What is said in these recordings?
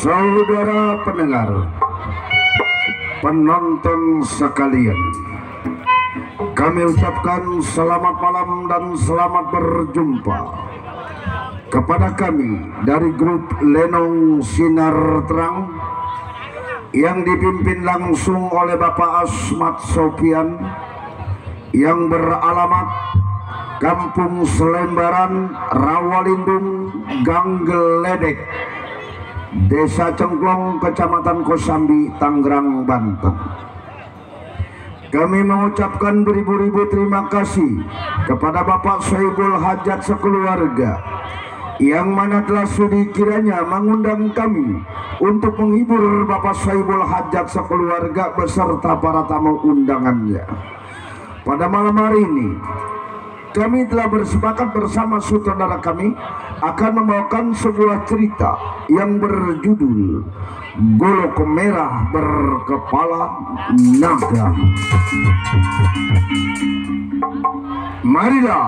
Saudara pendengar, penonton sekalian, kami ucapkan selamat malam dan selamat berjumpa kepada kami dari grup Lenong Sinar Terang yang dipimpin langsung oleh Bapak Asmat Sofian yang beralamat Kampung Selembaran, Rawalindung, Gang Geledek, Desa Cengklong, Kecamatan Kosambi, Tangerang, Banten. Kami mengucapkan beribu-ribu terima kasih kepada Bapak Soebul Hajat sekeluarga yang mana telah sudi kiranya mengundang kami untuk menghibur Bapak Soebul Hajat sekeluarga beserta para tamu undangannya. Pada malam hari ini kami telah bersepakat bersama sutradara kami akan membawakan sebuah cerita yang berjudul Golok Merah Berkepala Naga. Marilah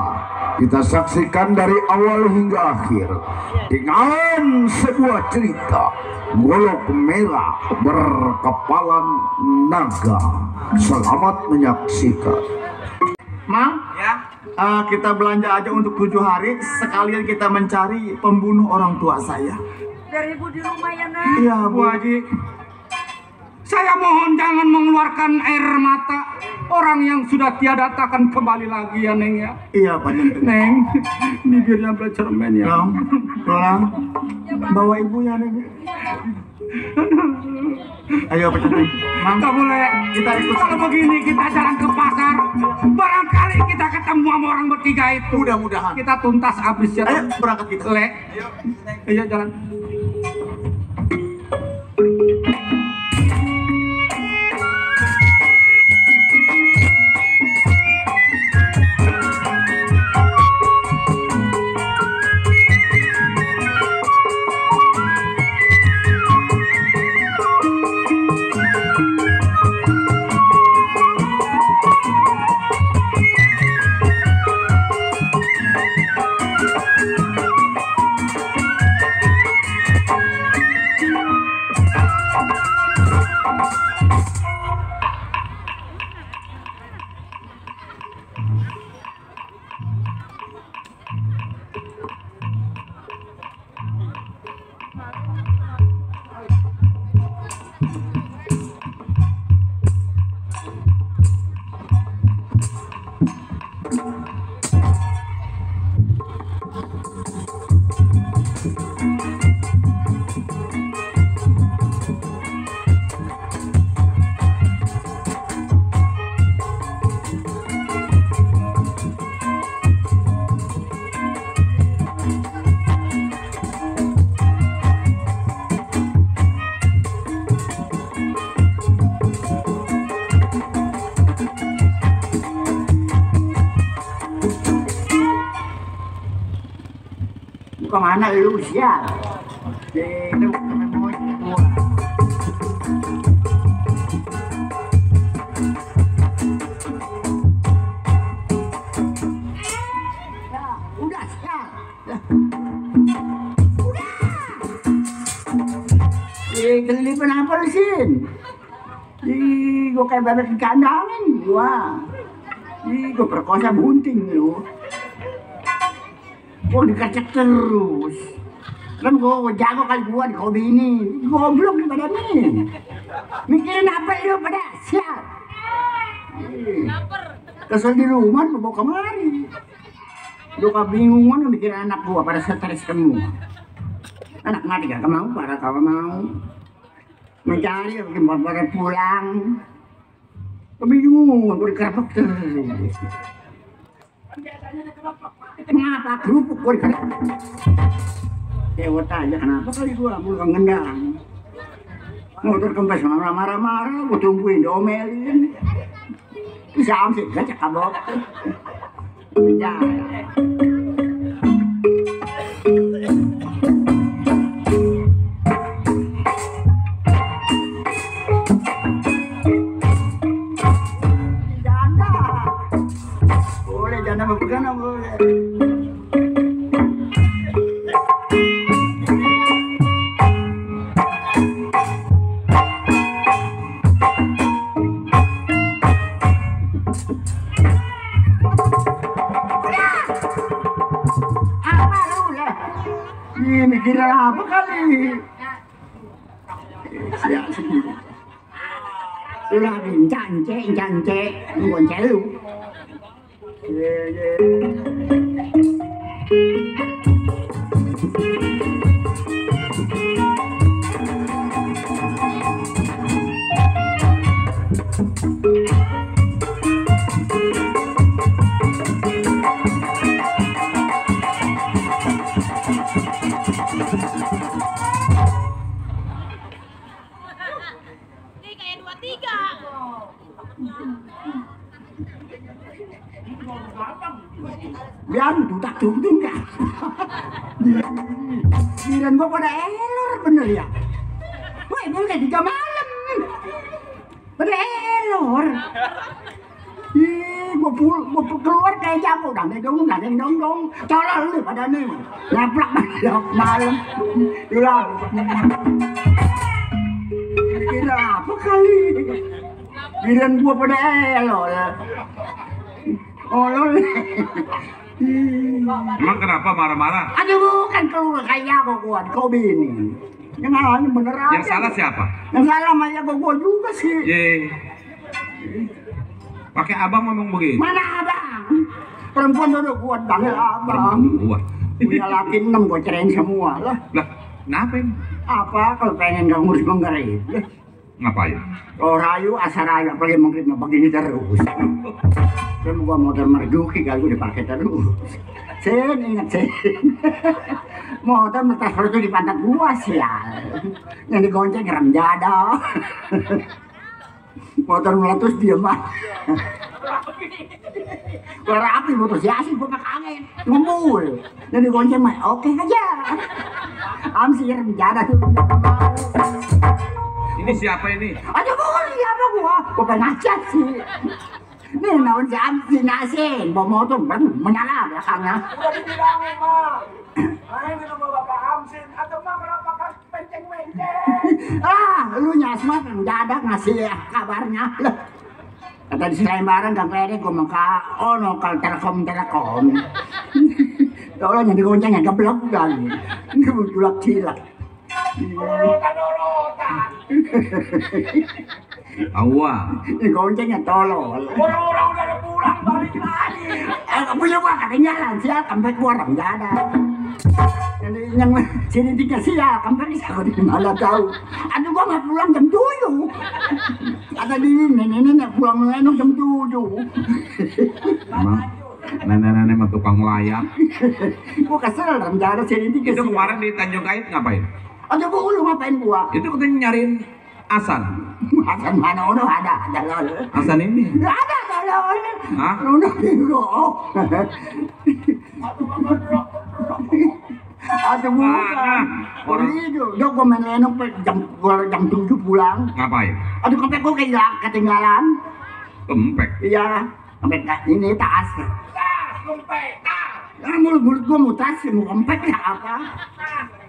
kita saksikan dari awal hingga akhir dengan sebuah cerita Golok Merah Berkepala Naga. Selamat menyaksikan. Mang, ya? Kita belanja aja untuk 7 hari, sekalian kita mencari pembunuh orang tua saya. Dari ibu di rumah ya, Nak? Iya, Bu Haji. Saya mohon jangan mengeluarkan air mata. Orang yang sudah tiada takkan kembali lagi ya, Neng ya. Iya, Pak Jenten. Neng, bibirnya bercermin ya. Pulang, bawa ibu ya, Neng. Ayo Pak Jenten. Mangga boleh kita ikut. Kalau begini kita jalan ke pasar, barangkali kita ketemu sama orang bertiga itu. Mudah-mudahan kita tuntas habis ya. Ayo berangkat kita. Le. Ayo jalan. Kemana lu sial? Itu mau udah sial. Udah. Kelilipan apa lu sin? Gua kayak bebek kandangin gua. Gua perkosa bunting lu. Gua dikacak terus. Kan gua jago kali gua di hobi ini. Goblok nih pada nih. Mikirin apa lu pada sial? Kesel di rumah lu bawa kemari. Lu kebingungan mikirin anak gua pada stres semua. Anak mati gak mau, para kau mau. Mencari pada pulang. Kebingungan gua dikerapok terus. Kenapa kerupuk gue dikena? Ya tanya kenapa kali gue mulai ngendang. Motor kempes marah-marah, gue tungguin diomelin. Bisa amsik gacak kabok. Ya. Janda. Boleh janda berpegang boleh. Apa lu lah? Ini kira apa kali? Siap sendiri. Sudah cance, bukan celu. Biar tak tungtung kan. Giran gua pada error bener ya. Woi, boleh di jam malam. Pada error. Gua keluar kayak jago dong, dong. Colol lu pada nih. Ngeplak malam. Hilang. Kira apa kali? Giran gua pada error. Oh, Emang kenapa marah-marah? aduh bukan keluar kayak kau bini. Yang alanya bener aja. Yang salah siapa? Yang salah maya gua juga sih. Ye. Pakai abang ngomong begini. Mana abang? Perempuan udah kuat banget abang. Gua. Punya laki 6 gua cerain semua lah. Lah, ngapain? Apa kalau pengen gak ngurus menggerit? Ngapain? Oh rayu, asal rayu, apalagi menggerit begini terus. Kan gua motor Marzuki kalau dipakai terus. Sen ingat sen. Motor metas perut di pantat gua sial. Yang digonceng rem jada. Motor meletus dia mah. Gua rapi motor si Asin gua kaget. Ngumpul. Yang digonceng mah oke aja. Amsi rem jada tuh. Ini siapa ini? Aduh boleh apa gua? Gua pengacat sih. Ini naon si Amsi nasin, bawa motor menyala belakangnya. Udah dibilangin mah. Main minum bapak Amsin, atau mah kenapa kan penceng-penceng? Lu nyasmat mendadak ngasih kabarnya. Kata di Selembaran gak kledek gua maka kalau telekom. Tolong yang digonceng yang geblok kali. Ini bulak cilak. Dorotan. Awang. Ini goncengnya tolol. Orang-orang udah ada pulang balik lagi. Punya gua ketinggalan sial kampek gua orang gak ada. Yang sini tiga sial kampek bisa gua di mana tahu. Aduh gua nggak pulang jam 7. Kata di nenek pulang mengenung jam 7. Emang nenek-nenek mah tukang layak. Gua kesel rencana sini tiga Itu sial. kemarin di Tanjung Kait ngapain? Aduh gua lu ngapain gua? Itu katanya nyariin Hasan. Hasan mana udah ada lol. Hasan ini. Ada lol. Hah? Udah dulu. Aduh bukan. Orang- Itu, udah gua main lenong jam 7 pulang. Ngapain? Aduh kampek gua ketinggalan. Kempek. Iya, kampek ini tas. Tas, dompet, tas. Mulut gua mau tas, mau kampek ya apa?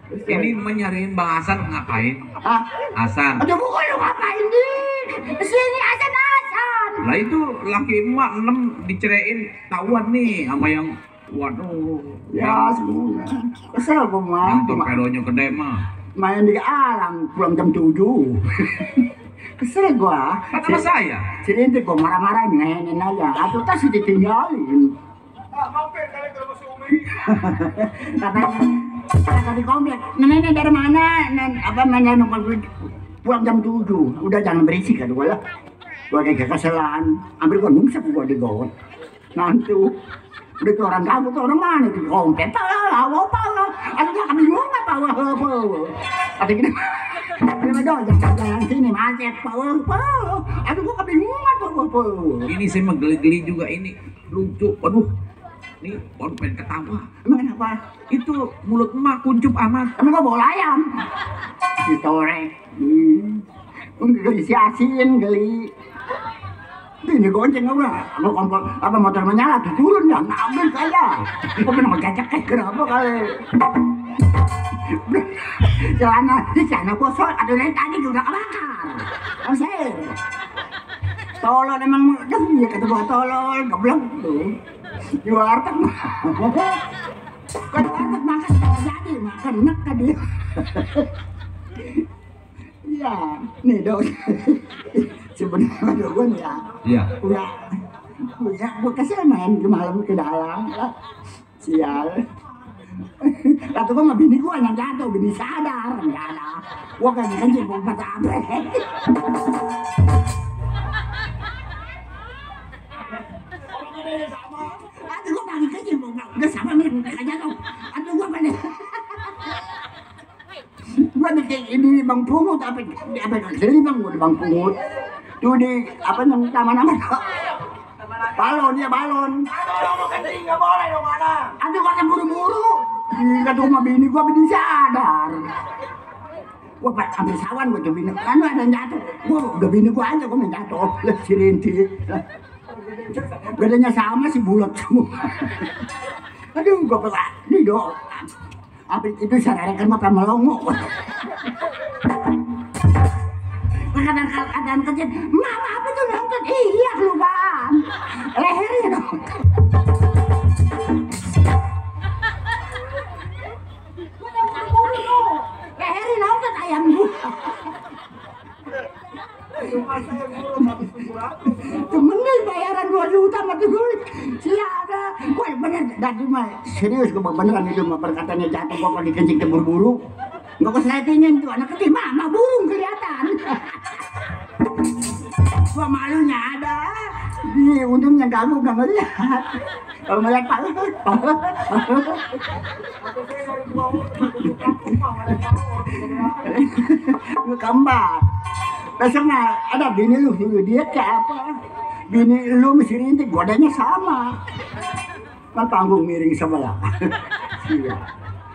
Ini menyariin Bang Hasan ngapain? Hah? Hasan. Aduh bukan lu ngapain di? Sini Hasan. Lah itu laki emak 6 diceraiin tahuan nih sama yang waduh. Ya semua. Kesel gua mah. Yang torpedonya gede mah. Main di alam pulang jam 7. Kesel gua. Kan sama saya. Sini nanti gua marah-marah ngehenin aja. Atau tas ditinggalin. Mampir kali ke rumah si Umi. Kata di komplek. Nenek dari mana? Apa mainnya pulang jam 7. Udah jangan berisik kan gua lah. Gua kayak kekeselan. Hampir gua nungsep gua di gawat. Nantu. Udah tuh orang kamu tuh orang mana di komplek? Tahu apa? Aduh gua kebingungan apa? Kata gini. Ini dong jangan sini macet. Aduh gua kebingungan apa? Ini saya mah geli-geli juga ini lucu. Waduh. Nih, orang pengen ketawa. Emang kenapa? Itu mulut emak kuncup amat. Emang gua bola ayam. Ditorek. Geli si asin, geli. Ini gonceng apa? Gua kompor apa motor menyala tuh turun ya, ngambil saya. Gua pernah ngajak kenapa kali? Celana gua soal ada yang tadi udah kebakar. Asal. Tolol emang, ya kata gua tolol, goblok tuh. Di warteg mah. Kan warteg makan jadi makan enak kan dia. Iya, nih dong. Sebenarnya gua nih ya. Iya. Gua kasih main ke malam ke dalam. Sial. Kata gua sama bini gua yang jatuh, bini sadar, enggak ada. Gua kan kencing gua pacabre. Aduh gua lagi kencing gua sama nih mereka jatuh. Aduh gua mana. Gua di ini Bang Pungut apa sini Bang gua di Bang Pungut. Tuh di apa yang taman-taman. Balon dia balon. Kalau mau kencing nggak boleh dong mana? Aduh kata buru-buru. Kata rumah bini gua bini sadar. Gua ambil sawan gua coba bini. Kan ada yang jatuh. Gua udah bini gua aja gua main jatuh. Lihat si Rinti. Bedanya sama si bulat semua. Aduh gua kata ini dong. Apa itu sadar kan mata melongo. Kadang-kadang kecil, mama apa tuh nonton? Iya kelupaan. Lehernya nonton. Lehernya nonton ayam gua. Temennya bayaran 2 juta mati gue. Siapa? Wah bener, tadi mah serius gue beneran itu mah perkataannya jatuh gua kalau dikencing terburu-buru. Nggak kesettingin tuh anak kecil, mama burung kelihatan. Gua malunya ada. Ih, untungnya kamu nggak melihat. Kalau melihat palu. Gue kembar. Besoknya ada bini lu dia kayak apa? Bini lu mesti rintik, godanya sama. Kan panggung miring sebelah. Iya.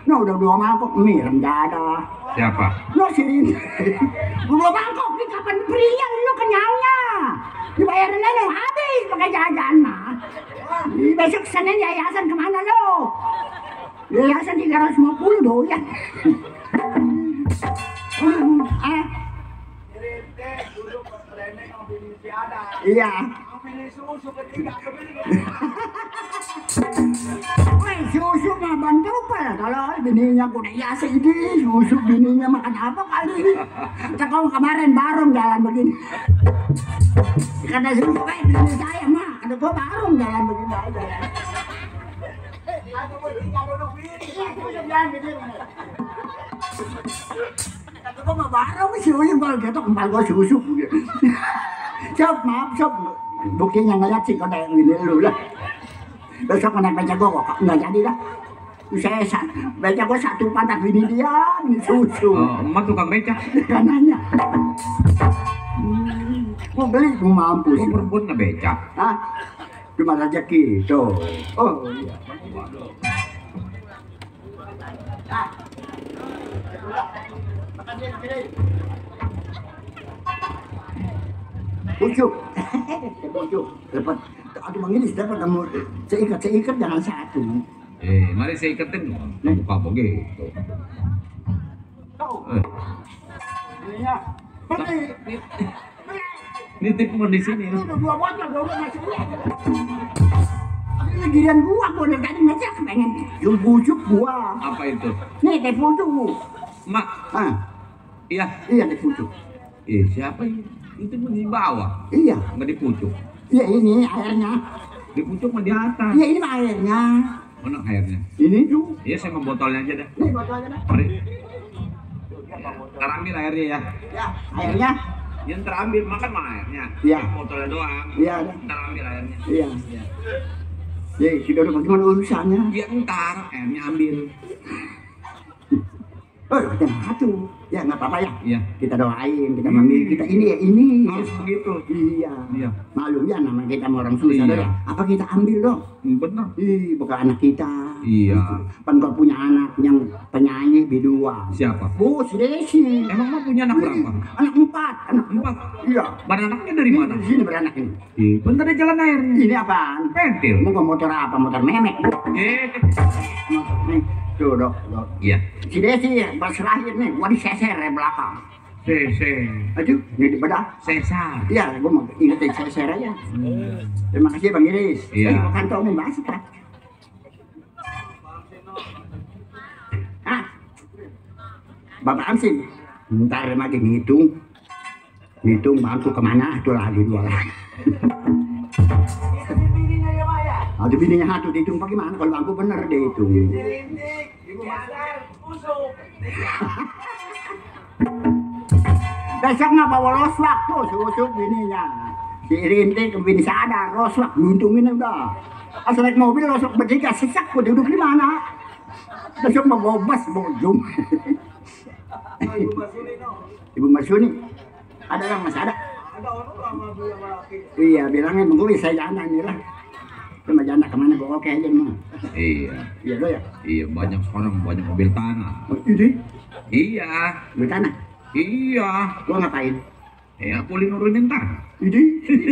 Nah udah 2 mangkok miring dada. Siapa? Lo sini, 2 mangkok nih kapan berinya lo kenyangnya? Dibayarin aja habis pakai jajan mah. Besok Senin yayasan kemana lo? Yayasan 350 doyan. Iya. Woi, susu mah bantu apa? Kalau bininya kuda hias ini, susu bininya makan apa kali? Cakau kemarin bareng jalan begini. Kata susu, bini saya mah, kata gua bareng jalan begini aja. Kata gua mah bareng susu, kalau gitu kembali gua susu. Sob, maaf sob, buktinya ngeliat sih kau kayak gini lu lah. Besok naik beca gua kok nggak jadi dah. Saya beca gua 1 pantat bini dia, ini susu. Oh, emak tukang beca. Kanannya. Gua beli gua mampus. Gua perempuan nggak beca. Hah? Cuma rezeki tuh. Oh iya. Pucuk. Pucuk. Dapat. Aduh bang ini dapat kamu seikat jangan 1. Mari saya ikatin buka begitu. Iya. Ini tipu di sini. Ini 2 botol gua masih lihat. Ini giliran gua dari tadi ngecek pengen jum pucuk gua. Apa itu? Nih teh pucuk. Mak. Ah. Iya. Iya teh pucuk. Siapa ini? Itu pun di bawah. Iya. Nggak di pucuk. Iya ini airnya. Di pucuk mah di atas. Iya ini mah airnya. Mana airnya? Ini tuh. Iya saya mau botolnya aja dah. Nih botolnya dah. Mari. Terambil airnya ya. Ya airnya. Yang terambil makan mah airnya. Iya. Botolnya doang. Iya. Terambil airnya. Iya. Ya sudah bagaimana urusannya? Ya ntar airnya ambil. Oh kita satu. Ya nggak apa-apa ya. Iya. Kita doain, kita memilih kita ini ya ini. Harus begitu. Iya. Iya. Maklum ya nama kita orang susah Iya. ya. Apa kita ambil dong? Bener. Ih, bukan anak kita. Iya. Kan gak punya anak yang penyanyi B2. Siapa? Oh, si Desi. Emang mah punya anak berapa? Anak 4. Anak 4. Iya. Anaknya dari Ini mana? di sini beranak ini. Bentar di jalan airnya. Ini apaan? Pentil. Mau motor apa? Motor memek. Nih, tuh dok. Iya. Si Desi pas lahir nih, gua diseser dari belakang. Aduh, ini bedah. Sesar. Iya, gue mau ingetin saya aja. Terima kasih Bang Iris. Iya. Kantongin bahasa Pak. Bapak Amsin, ntar lagi ngitung bangku kemana tuh lagi dua lagi. Ada bininya satu dihitung bagaimana kalau bangku bener dihitung. Besok nggak bawa loswak tuh, susuk bininya. Si Rintik ke bini sadar, loswak ngitungin udah. Asal naik mobil loswak bertiga sesak, gue duduk di mana? Besok mau bobas bojong. Ibu Marsuni, ada yang masih ada? Iya, bilangnya tunggu saya jana nih lah. Cuma jana kemana bawa oke aja mah. Iya lo ya? Iya, banyak sekarang banyak mobil tanah. Ini? Iya. Mobil tanah? Iya. Lo ngapain? Aku nurunin tanah. Ini?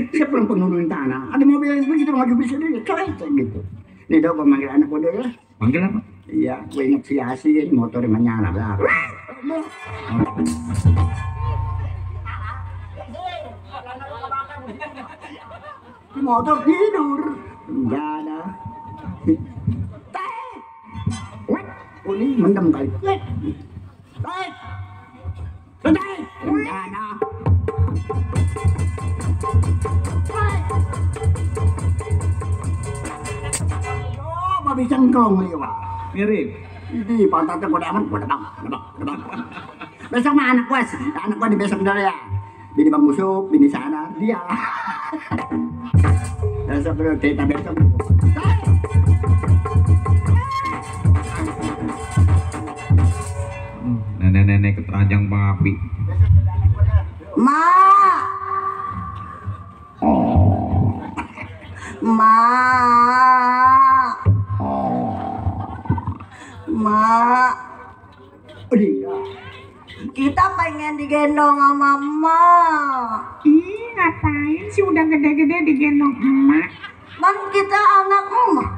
Siapa yang penurunin tanah? Ada mobil yang begitu maju bisa dia coy gitu. Nih dong gue manggil anak gue ya. Panggil apa? Iya, gue ingat si Asi motornya menyala belakang. Motor tidur, enggak ada. Oh ini mendem kali. Enggak ada. Oh, babi cengkong nih pak. Mirip. Ini pantatnya gue aman, gue debang. Besok mah anak gua di besok dulu ya. Bini Bang Musuk, bini sana, dia. Besok dulu kita besok. Nenek-nenek keteranjang babi. Ma. Ma. Ma. Kita pengen digendong sama emak. Ih, ngapain sih udah gede-gede digendong emak? Kan kita anak emak.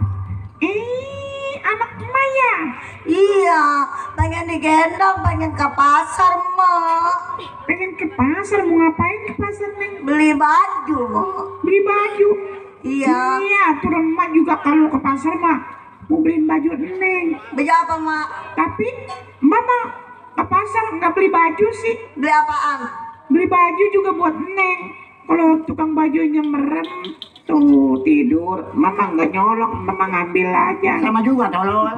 Anak emak ya? Iya, pengen digendong, pengen ke pasar emak. Pengen ke pasar, mau ngapain ke pasar, Neng? Beli baju. Beli baju? Iya. Iya, turun emak juga kalau ke pasar mah mau beliin baju Neng. Beli apa mak? Tapi emak ke pasar nggak beli baju sih. Beli apaan? Beli baju juga buat Neng. Kalau tukang bajunya merem tuh tidur, mama nggak nyolong, mama ngambil aja. Sama juga tolol.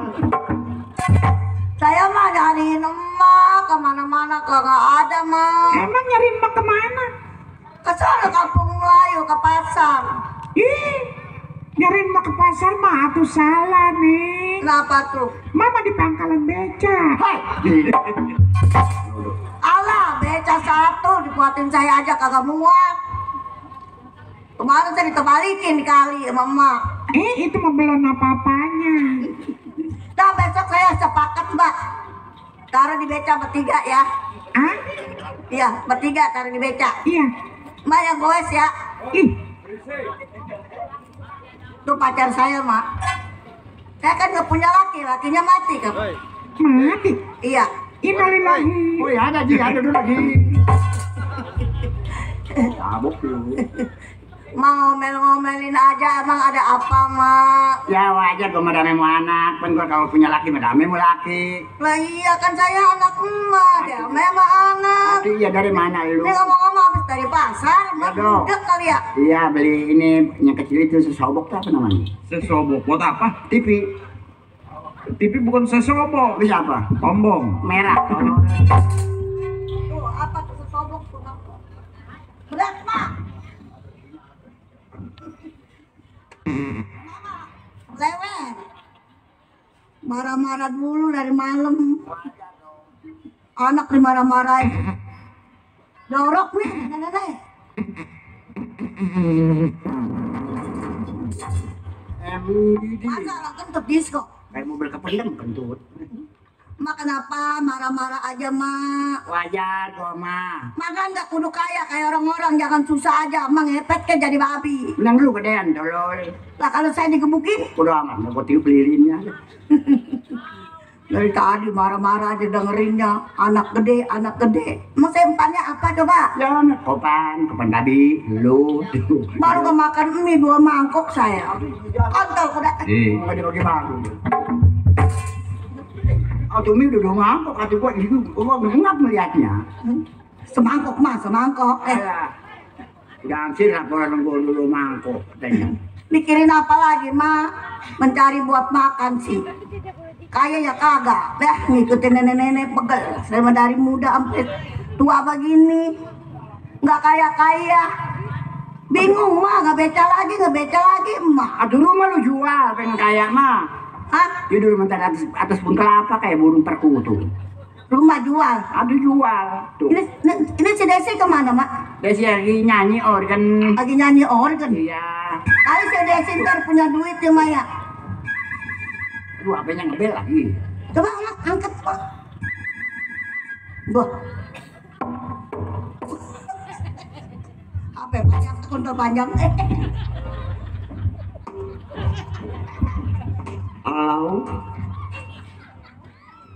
Saya mah nyariin emak kemana-mana kagak ada mak. Emang nyari emak kemana? Ke sana kampung Melayu ke pasar. Ih, nyari emak ke pasar mah atuh salah nih. Kenapa tuh? Mama di pangkalan beca. Alah, beca satu dibuatin saya aja kagak muat. Kemarin saya ditebalikin kali sama emak. Itu mah belum apa-apanya. Nah besok saya sepakat mbak, taruh di beca bertiga ya. Ah? Iya bertiga taruh di beca. Iya. Mbak yang goes ya. Ih, Tuh pacar saya mak. Saya kan nggak punya laki, lakinya mati kan. mati. Iya. Innalillahi. Oh ya ada dulu lagi. Tabuk lu. Mau ngomel-ngomelin aja, emang ada apa mak? Ya wajar gue madame mau anak, kan gue kalau punya laki madame mau laki. Lah iya kan saya anak emak, ya memang anak. Tapi ya dari mana lu? Ini ngomong-ngomong habis dari pasar, emak Ya, dong. budek kali ya? Iya beli ini yang kecil itu sesobok tuh apa namanya? Sesobok buat apa? TV. TV bukan sesobok. Bisa apa? Tombong. Merah. Tuh apa tuh sesobok tuh mak? Berat mak. Lewat. Marah-marah dulu dari malam. Anak dimarah-marahin. Dorok nih, nenek. Masa anak kentut disco? Kayak mobil kependem kentut. Mak kenapa marah-marah aja mak? Wajar gua mah. Makan nggak kudu kaya kayak orang-orang, jangan susah aja. Emang ngepet kan jadi babi. Bilang lu gedean tolol. Lah kalau saya digebukin, Udah aman, gua tiup lilinnya. Dari tadi marah-marah aja dengerinnya. Anak gede, anak gede. Emang sempannya apa coba? Ya, kopan tadi, lu. Baru kemakan mie 2 mangkok saya. Kontol kuda. Nggak dibagi baru. Atau mie udah 2 mangkok, atau gua gitu. Gua ngap melihatnya. Semangkok mah, semangkok. Udah sih laporan gua dulu mangkok katanya. Mikirin apa lagi, Ma? Mencari buat makan sih. Kaya ya kagak. Dah ngikutin nenek-nenek pegel. Saya mah dari muda sampai tua begini. Nggak kaya-kaya. Bingung, Ma. Nggak beca lagi, Ma. Aduh rumah lu jual, pengen kaya mah. Hah? Tidur mentar atas pun kelapa kayak burung perkutut. Rumah jual. Aduh jual. Tuh. Ini si Desi kemana, Mak? Desi lagi nyanyi organ. Lagi nyanyi organ. Iya. Kali si Desi ntar punya duit ya, Maya. Aduh apanya ngebel lagi. Coba Mak, angkat, Mak. Boh. Apa panjang, kontol panjang. Halo.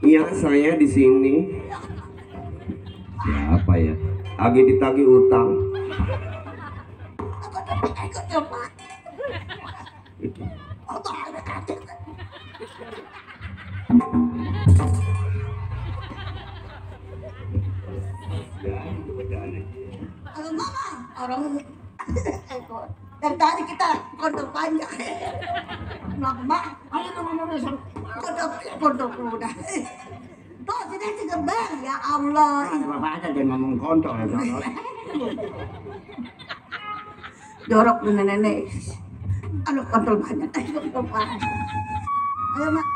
Iya, saya di sini. Ya, apa ya? Lagi ditagih utang. Orang dari tadi kita kontol panjang. Mak, ayo ngomong besok. Kontol udah. Tuh, tidak segebar ya Allah. Bapak aja jangan ngomong kontol ya. Jorok nenek-nenek. Aduh, kontol banyak. Kontol banyak. Ayo, Mak.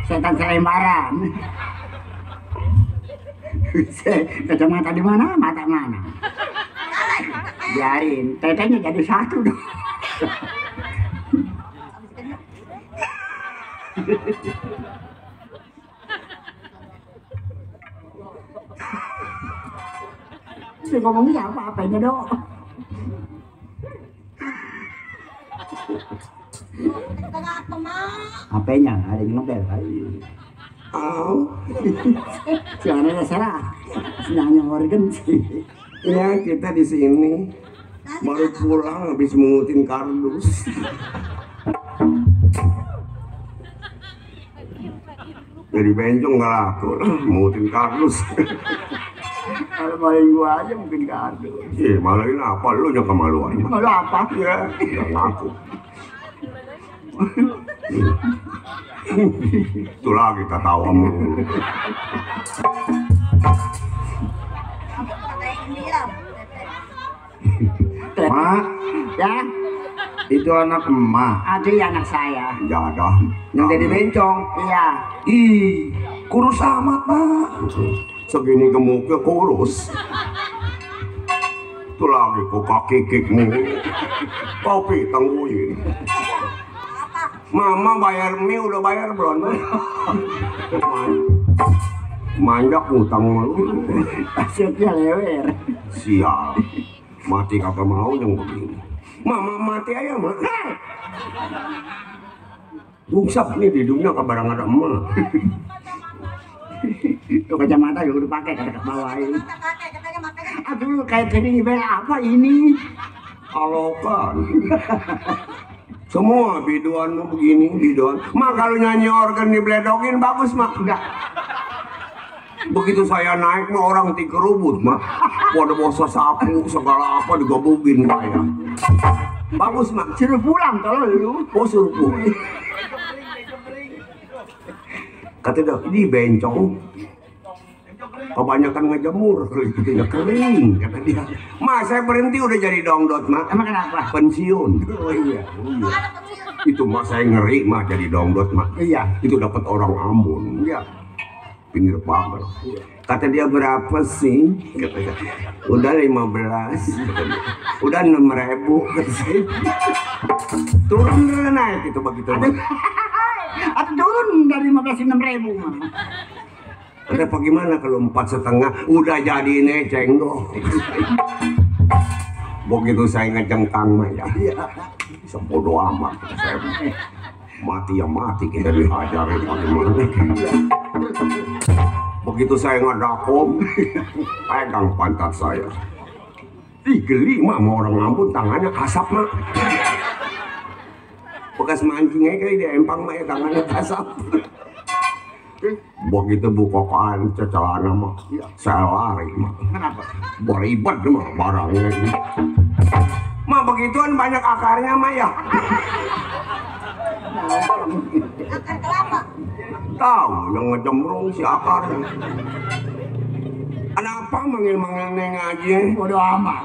Setan selembaran. Kacamata di mana? Mata mana? Biarin, tetenya jadi satu dong. Saya ngomongnya apa-apanya dong. Kenapa, Mak? HP-nya ada yang ngebel kali. Suaranya salah. Nyanyi organ sih. Ya, kita di sini baru pulang habis mungutin kardus. Jadi bencong nggak laku lah, mungutin kardus. Kalau maling gua aja mungkin kardus. Iya, malahin apa? Lu yang kemaluan. Malu apa? Ya, nggak ngaku. Itu lagi ketawamu. Kata yang diam. Mak, Ya, Itu anak emak. Adi anak saya. Jadah. Yang jadi bencong. Iya. Ih, kurus amat Mak. Segini gemuknya kurus. Itu lagi kok kaki kikmu. Kopi tangguhin. Mama bayar mie udah bayar belum? Manjak utang malu. Maksudnya lewer. Sial. Mati kagak mau yang begini. Mama mati aja mah. Bungsap nih di dunia kabarang ada emak. Tuh kacamata juga udah pakai kata bawain. Aduh kayak jadi bel apa ini? Alokan. Semua biduan begini, biduan. Mak kalau nyanyi organ dibledokin bagus mak. Enggak. Begitu saya naik mah orang dikerubut mak. Pada bosa sapu segala apa digabungin saya. Bagus mak. Suruh pulang tolong lu. Oh suruh pulang. Kata dia, ini bencong. Kebanyakan ngejemur, kulitnya kering, kata dia. Mas, saya berhenti udah jadi dongdot, mak. Emang kenapa? Pensiun. Oh iya. Itu mak saya ngeri, mak jadi dongdot, mak. Iya. Itu dapat orang Ambon. Iya. Pinggir pagar. Kata dia berapa sih? Kata dia, udah 15. Kata dia, udah 6.000. Kata saya. Turun naik itu begitu. Atau turun dari 15 ke 6.000 mah. Ada bagaimana kalau 4,5 udah jadi neceng doh. Begitu saya ngejengkang mah ya. Sebodoh amat saya. Mati ya mati kita dihajarin bagaimana. Begitu saya ngedakom, pegang pantat saya. Ih geli mah sama orang Lampung tangannya asap mah. Bekas mancingnya kayak dia empang mah ya tangannya asap. Begitu bukaan celana mah, saya lari mah. Kenapa? Beribad mah barangnya. Mah begituan banyak akarnya mah ya. Akar kelapa. Tahu yang ngejembrung si akarnya. Kenapa manggil-manggil neng aja? Bodoh amat.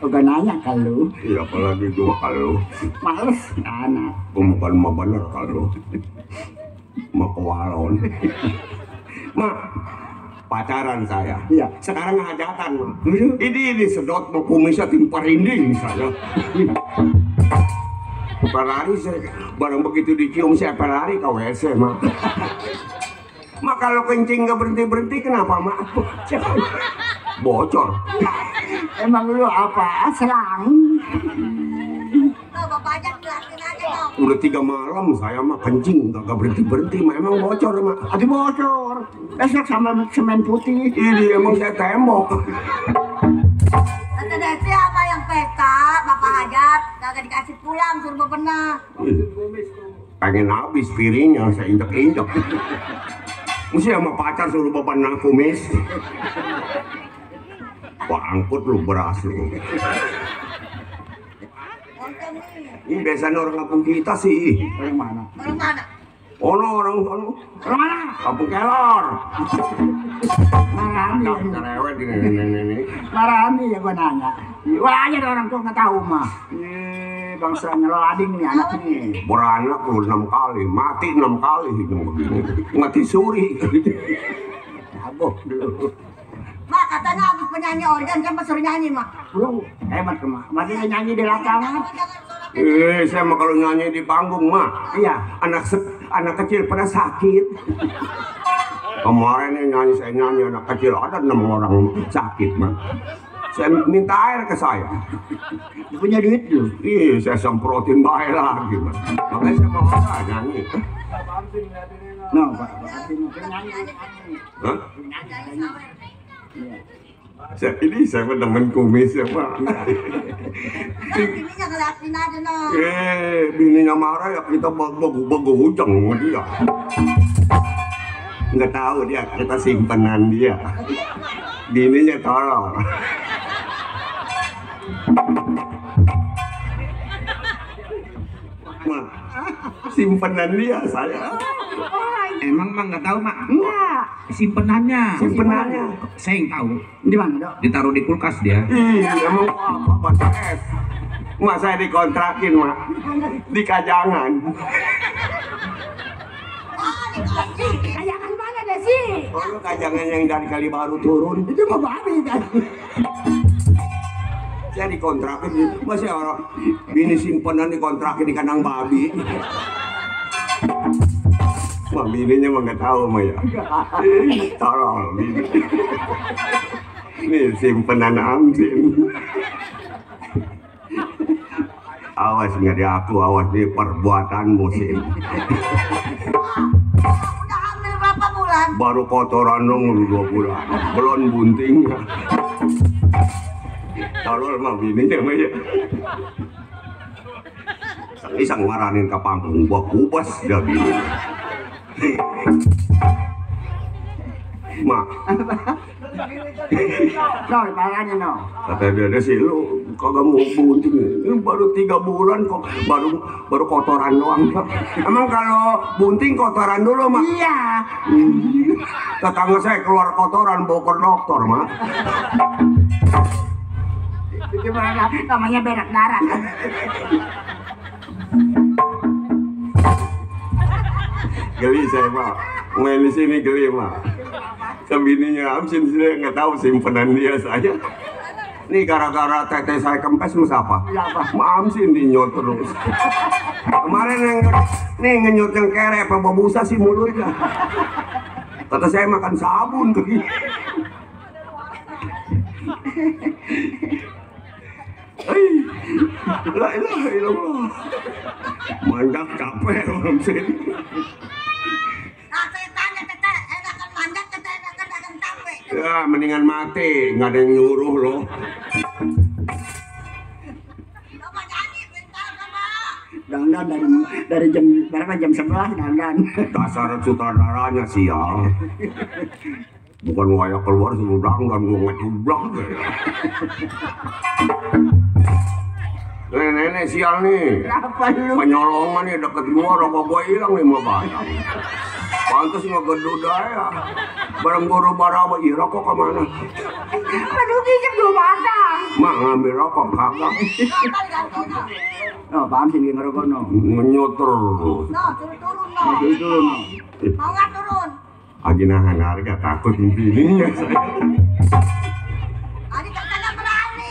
Udah nanya kalau. Iya apalagi gua kalau. Males anak. Gua bukan mah bener kalau. Mah kewalon. Mah pacaran saya. Iya. Sekarang hajatan mah. Ini sedot mau kumisnya timpar rinding saya. Lari saya, barang begitu dicium saya lari ke WC mah. Mak kalau kencing gak berhenti kenapa mak? Bocor. Emang lu apa? Selang. Tuh bapak aja jelasin aja dong. Udah 3 malam saya mah kencing gak berhenti mah emang bocor mak. Aduh bocor. Besok sama semen putih. Ini emang saya tembok. Tante Desi apa yang PK, Bapak Hajat, kagak dikasih pulang, suruh bebenah. Pengen habis piringnya saya injek. Mesti sama pacar suruh bebenah kumis. Wah angkut lu beras lu. Lontong nih. Ini biasanya orang kampung kita sih. Orang mana? Orang mana? Orang mana? kampung Kelor. Marami. Cerewet ini. Marami ya gua nanya. Wah aja ada orang tua nggak tahu mah. Bangsa nyelading nih anak nih. Beranak lu 6 kali, mati 6 kali hidup begini. Mati suri. Abok dulu. Mak katanya habis penyanyi organ kan suruh nyanyi mak. Lu hebat ke mah. Masih nyanyi di lapangan. Saya mah kalau nyanyi di panggung mah. Iya. Anak kecil pada sakit. Kemarin saya nyanyi anak kecil ada 6 orang sakit mah. Saya minta air ke saya. Punya duit lu. Iya, saya semprotin baik lagi mah. Makanya saya mau nyanyi. No, Pak. Nyanyi. Hah? Saya mendemen kumis ya Pak. Bininya ngeliatin aja noh. Bininya marah ya kita beguceng sama dia. Nggak tahu dia, kita simpenan dia. Bininya tolong. Mak, simpenan dia saya. Emang mak nggak tahu mak? Enggak. Simpenannya. Saya yang tahu. Di mana, Dok? Ditaruh di kulkas dia. Emang apa baca es? Mak saya dikontrakin mak di Kajangan. Kayangan mana deh sih? Oh, Kajangan yang dari Kalibaru turun. Itu mah babi kan. Saya dikontrakin, masih orang bini simpenan dikontrakin di kandang babi. Wah, bininya mah nggak tahu mah ya. Tolong bini. Nih simpenan amsin. Awas nggak di aku, awas di perbuatanmu sih. Udah hamil berapa bulan? Baru kotoran dong 2 bulan, belum buntingnya. Tolol mah bininya mah ya. Isang maranin ke panggung, gua kubas dah bini. Mak, No, makanya no. kata dia sih lu kagak mau bunting, ini baru 3 bulan kok, baru kotoran doang. Emang kalau bunting kotoran dulu mak? Iya. Tetangga saya keluar kotoran bawa ke dokter mak. Gimana? Namanya berak darah. Geli saya mak, main di sini geli mak. Kebininya Amsin sih nggak tahu simpenan dia saya. Nih gara-gara teteh saya kempes mas apa? Mak Amsin dinyot terus. Kemarin yang ngenyot yang kere apa babusa sih mulutnya. Kata saya makan sabun begini. La ilaha illallah. Mandak capek Amsin. Nah, saya tanya teteh, enakan manjat, teteh enakan capek. Ya mendingan mati, nggak ada yang nyuruh loh. Coba nyanyi, bentar sama. Dandan dari jam berapa? Jam 11 dandan. Dasar sutradaranya sial. Bukan waya keluar suruh dandan, gue ngejublang. Nenek sial nih. Apa lu? Penyolongan nih deket gua, rokok gua hilang 5 batang. Pantes ngegedut ya. Barang guru baraba, iya rokok kemana? Aduh, pinjam 2 batang. Mak ngambil rokok kagak. Oh, paham sih ngerokok no. Ngenyot terus. No, turun no. Itu no. Mau nggak turun? Lagi nahan harga takut bininya saya. Adik kakaknya berani.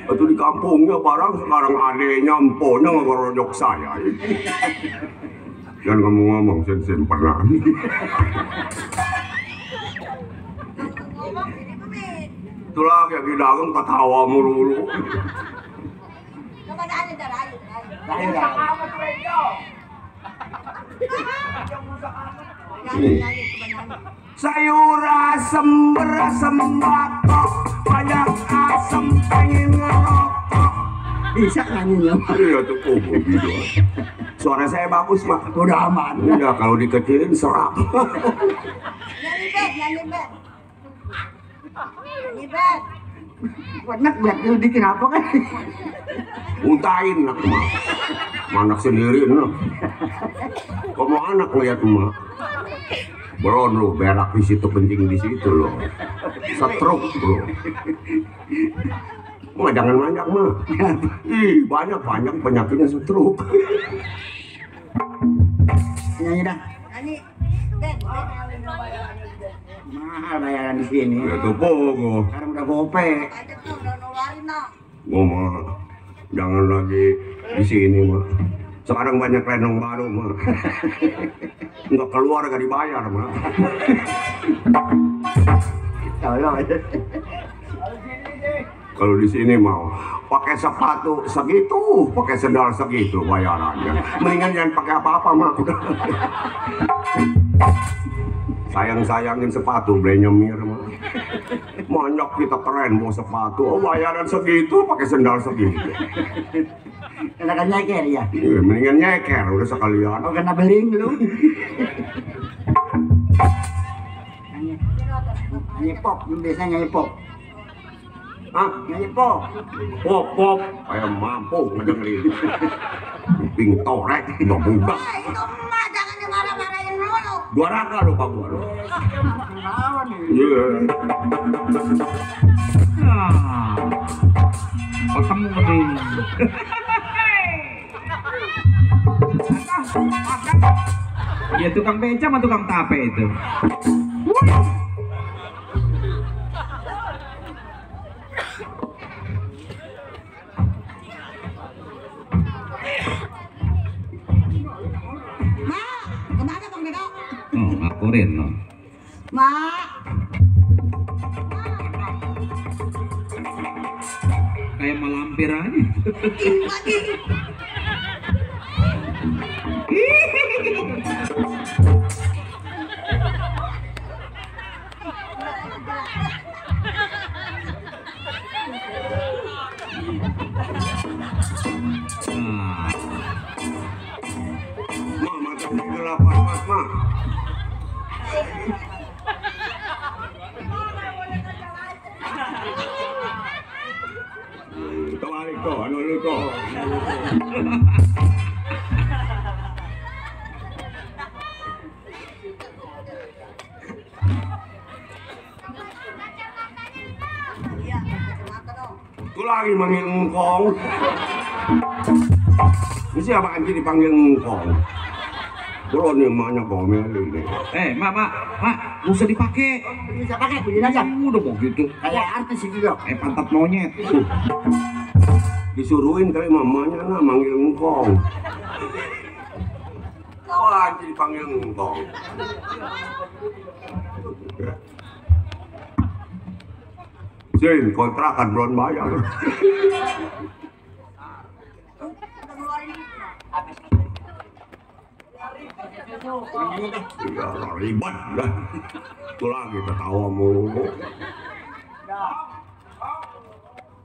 Itu di kampungnya barang sekarang adeknya emponya ngerojok saya. Dan ngomong-ngomong sen pernah. Ngomong jadi pemit. Itulah kayak di dagang ketawa mulu. Coba nyanyi dah, ayo. Ayo, Nyanyi, coba nyanyi. Sayur asem sembako, banyak asem pengen ngerokok. bisa nyanyinya. Iya tuh gitu. Suara saya bagus mak. Udah aman. Udah kalau dikecilin serap. Nyanyi bed, nyanyi bed. Nyanyi bed. Buat lu bikin apa kan? Untain nak mak. Anak sendiri nak. Kamu anak ngeliat mak. Belum lo berak di situ kencing di situ lo. Stroke lo. Mah jangan banyak mah. Ih banyak penyakitnya stroke. Nyanyi dah. Nyanyi bed. Mahal bayaran di sini. Itu pogo. Sekarang udah gope. Ajak tuh udah nularin no. Gua mah jangan lagi di sini mah. Sekarang banyak lenong baru mah. Nggak keluar gak dibayar mah. Tolong. Kalau di sini mau pakai sepatu segitu, pakai sendal segitu bayarannya. Mendingan jangan pakai apa-apa mah. Sayang-sayangin sepatu beli nyemir mah. Banyak kita keren bawa sepatu, oh, bayaran segitu, pakai sendal segitu. Enakan nyeker ya. Iya, mendingan nyeker udah sekalian. Oh kena beling lu. Nyanyi pop, lu biasa nyanyi pop. Hah? Nyanyi pop. Pop, kayak mampu ngedengerin. Ping torek, nggak buka. Itu emak jangan dimarah-marahin dulu. Dua raka lupa gua lu. Lawan nih. Iya. Ketemu nih. Ya tukang beca sama tukang tape itu. Mak, kemana Bang Dedo? Oh, ngakurin loh. Mak, Kayak malampir aja. lagi. Nah, Mak, mata saya gelapan, Mas, Mak. Kebalik tuh, anu lu tuh. Itu lagi manggil ngkong. Ini siapa anjir dipanggil ngkong? Kalau nih emaknya komeli nih. mak, nggak usah dipakai. Bisa pakai begini aja. Udah mau gitu. Kayak artis itu dong. Pantat monyet. Disuruhin kali mamanya nah manggil ngkong. Kau anjir dipanggil ngkong. Sin, kontrakan belum bayar. Ya ribet dah. Itu lagi ketawa mulu.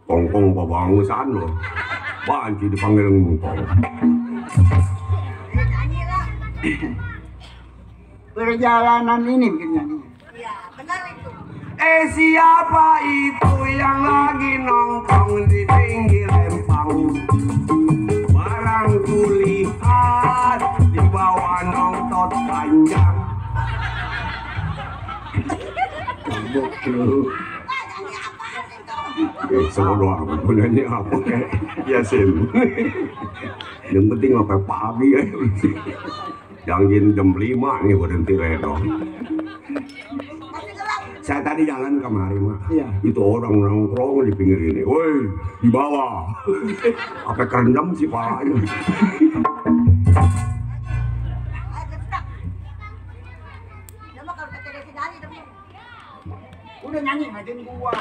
Kongkong pabangusan lo. Banci dipanggil ngkong. Perjalanan ini bikin nyanyi. Iya, benar itu. Siapa itu yang lagi nongkrong di pinggir empang? Barang kulihat di bawah nongtot panjang. Buk lu. Semua doang, gunanya apa kayak Yasin. Yang penting apa pagi ya. Jangan jam 5 nih berhenti redo. Saya tadi jalan kemari mak, Iya. itu orang nongkrong di pinggir ini, woi di bawah, apa kerendam sih palanya. Udah nyanyi ngajarin gua.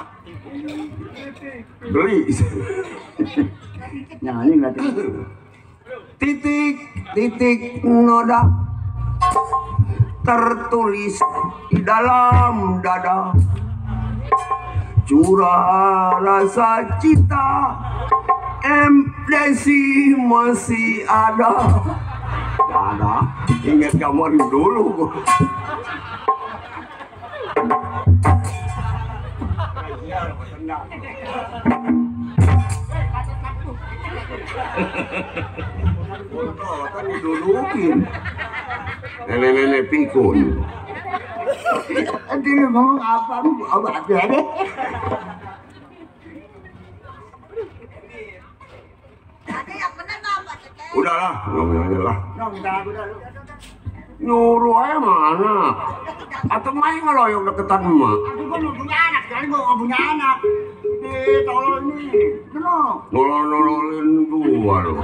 Beli. Nyanyi ngajarin. Titik noda tertulis di dalam dada, curah rasa cinta, MDC masih ada. Ada, ingat zaman dulu. Kan didulukin. Nenek-nenek pikun. Nanti lu ngomong apa? Obat ya deh. Ada yang benar nggak Pak Cete? Udahlah, ngomongnya lah. Nong, udah lu. Nyuruh aja mana? Atau main ngeloyok deketan emak? Aku gua mau punya anak, sekarang gua nggak punya anak. Tolong ini, tenang, Nolol-nololin gua lo.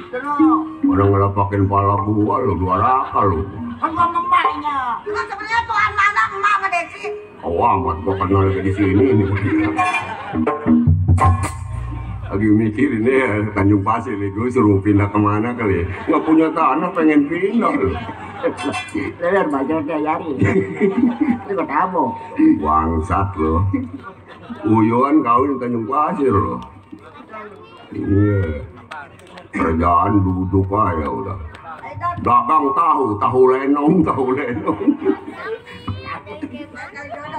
tenang. Pada ngelapakin pala gua lo, 2 raka lo. Kan gua memangnya. Kan sebenarnya Tuhan mana emak sama Desi? Oh amat, gua kenal lagi di sini nih. Lagi mikirin ya, Tanjung Pasir nih, gue suruh pindah kemana kali ya. Nggak punya tanah, pengen pindah loh. Leher baca kayak Yari. Itu kok tahu. Bangsat loh. Uyuan kawin Tanjung Pasir loh. Iya. Kerjaan duduk aja udah. Dagang tahu lenong.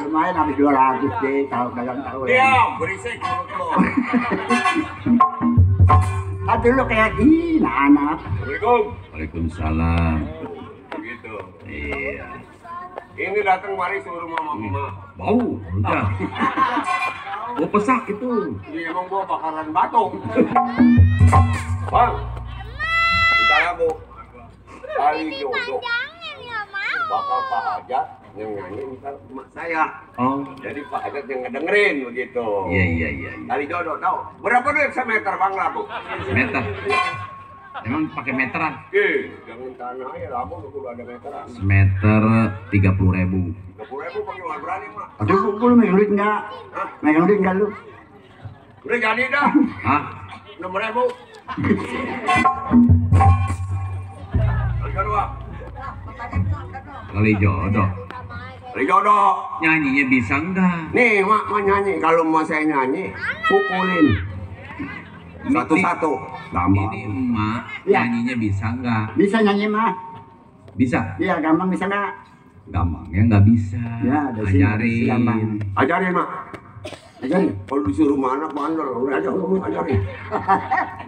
Lumayan habis 200 deh, tahu dagang tahu. berisik. Tapi lu kayak gini anak. Assalamualaikum. Waalaikumsalam. Begitu. Iya. Ini datang mari suruh mama. Bau, udah. Oh pesak itu. Ini emang gua bakaran batuk. Bang, bentar ya bu. Kali jodoh bakal Pak Hajat yang nyanyi ntar emak saya. Oh. Jadi Pak Hajat yang ngedengerin begitu. Iya. Kali jodoh tahu. Berapa duit semeter bang labu? Meter. Emang pakai meteran? Jangan tanah ya labu udah ada meteran. Semeter 30.000. 30.000 pakai mana berani mak? Aduh, lu megang duit enggak? Megang duit enggak lu? Udah jadi dah. Hah? 6.000. Kedua. Kali jodoh. Kali jodoh. Nyanyinya bisa enggak? Nih mak mau nyanyi. Kalau mau saya nyanyi, pukulin. Satu-satu. Gampang. Ini emak Ya. nyanyinya bisa enggak? Bisa nyanyi mah? Bisa? Iya, gampang bisa enggak? Gampangnya nggak bisa. Ya, ada sih, Ajarin. gampang. Ajarin mak. Ajarin. Kalau disuruh mana bandel, udah aja lu ajarin.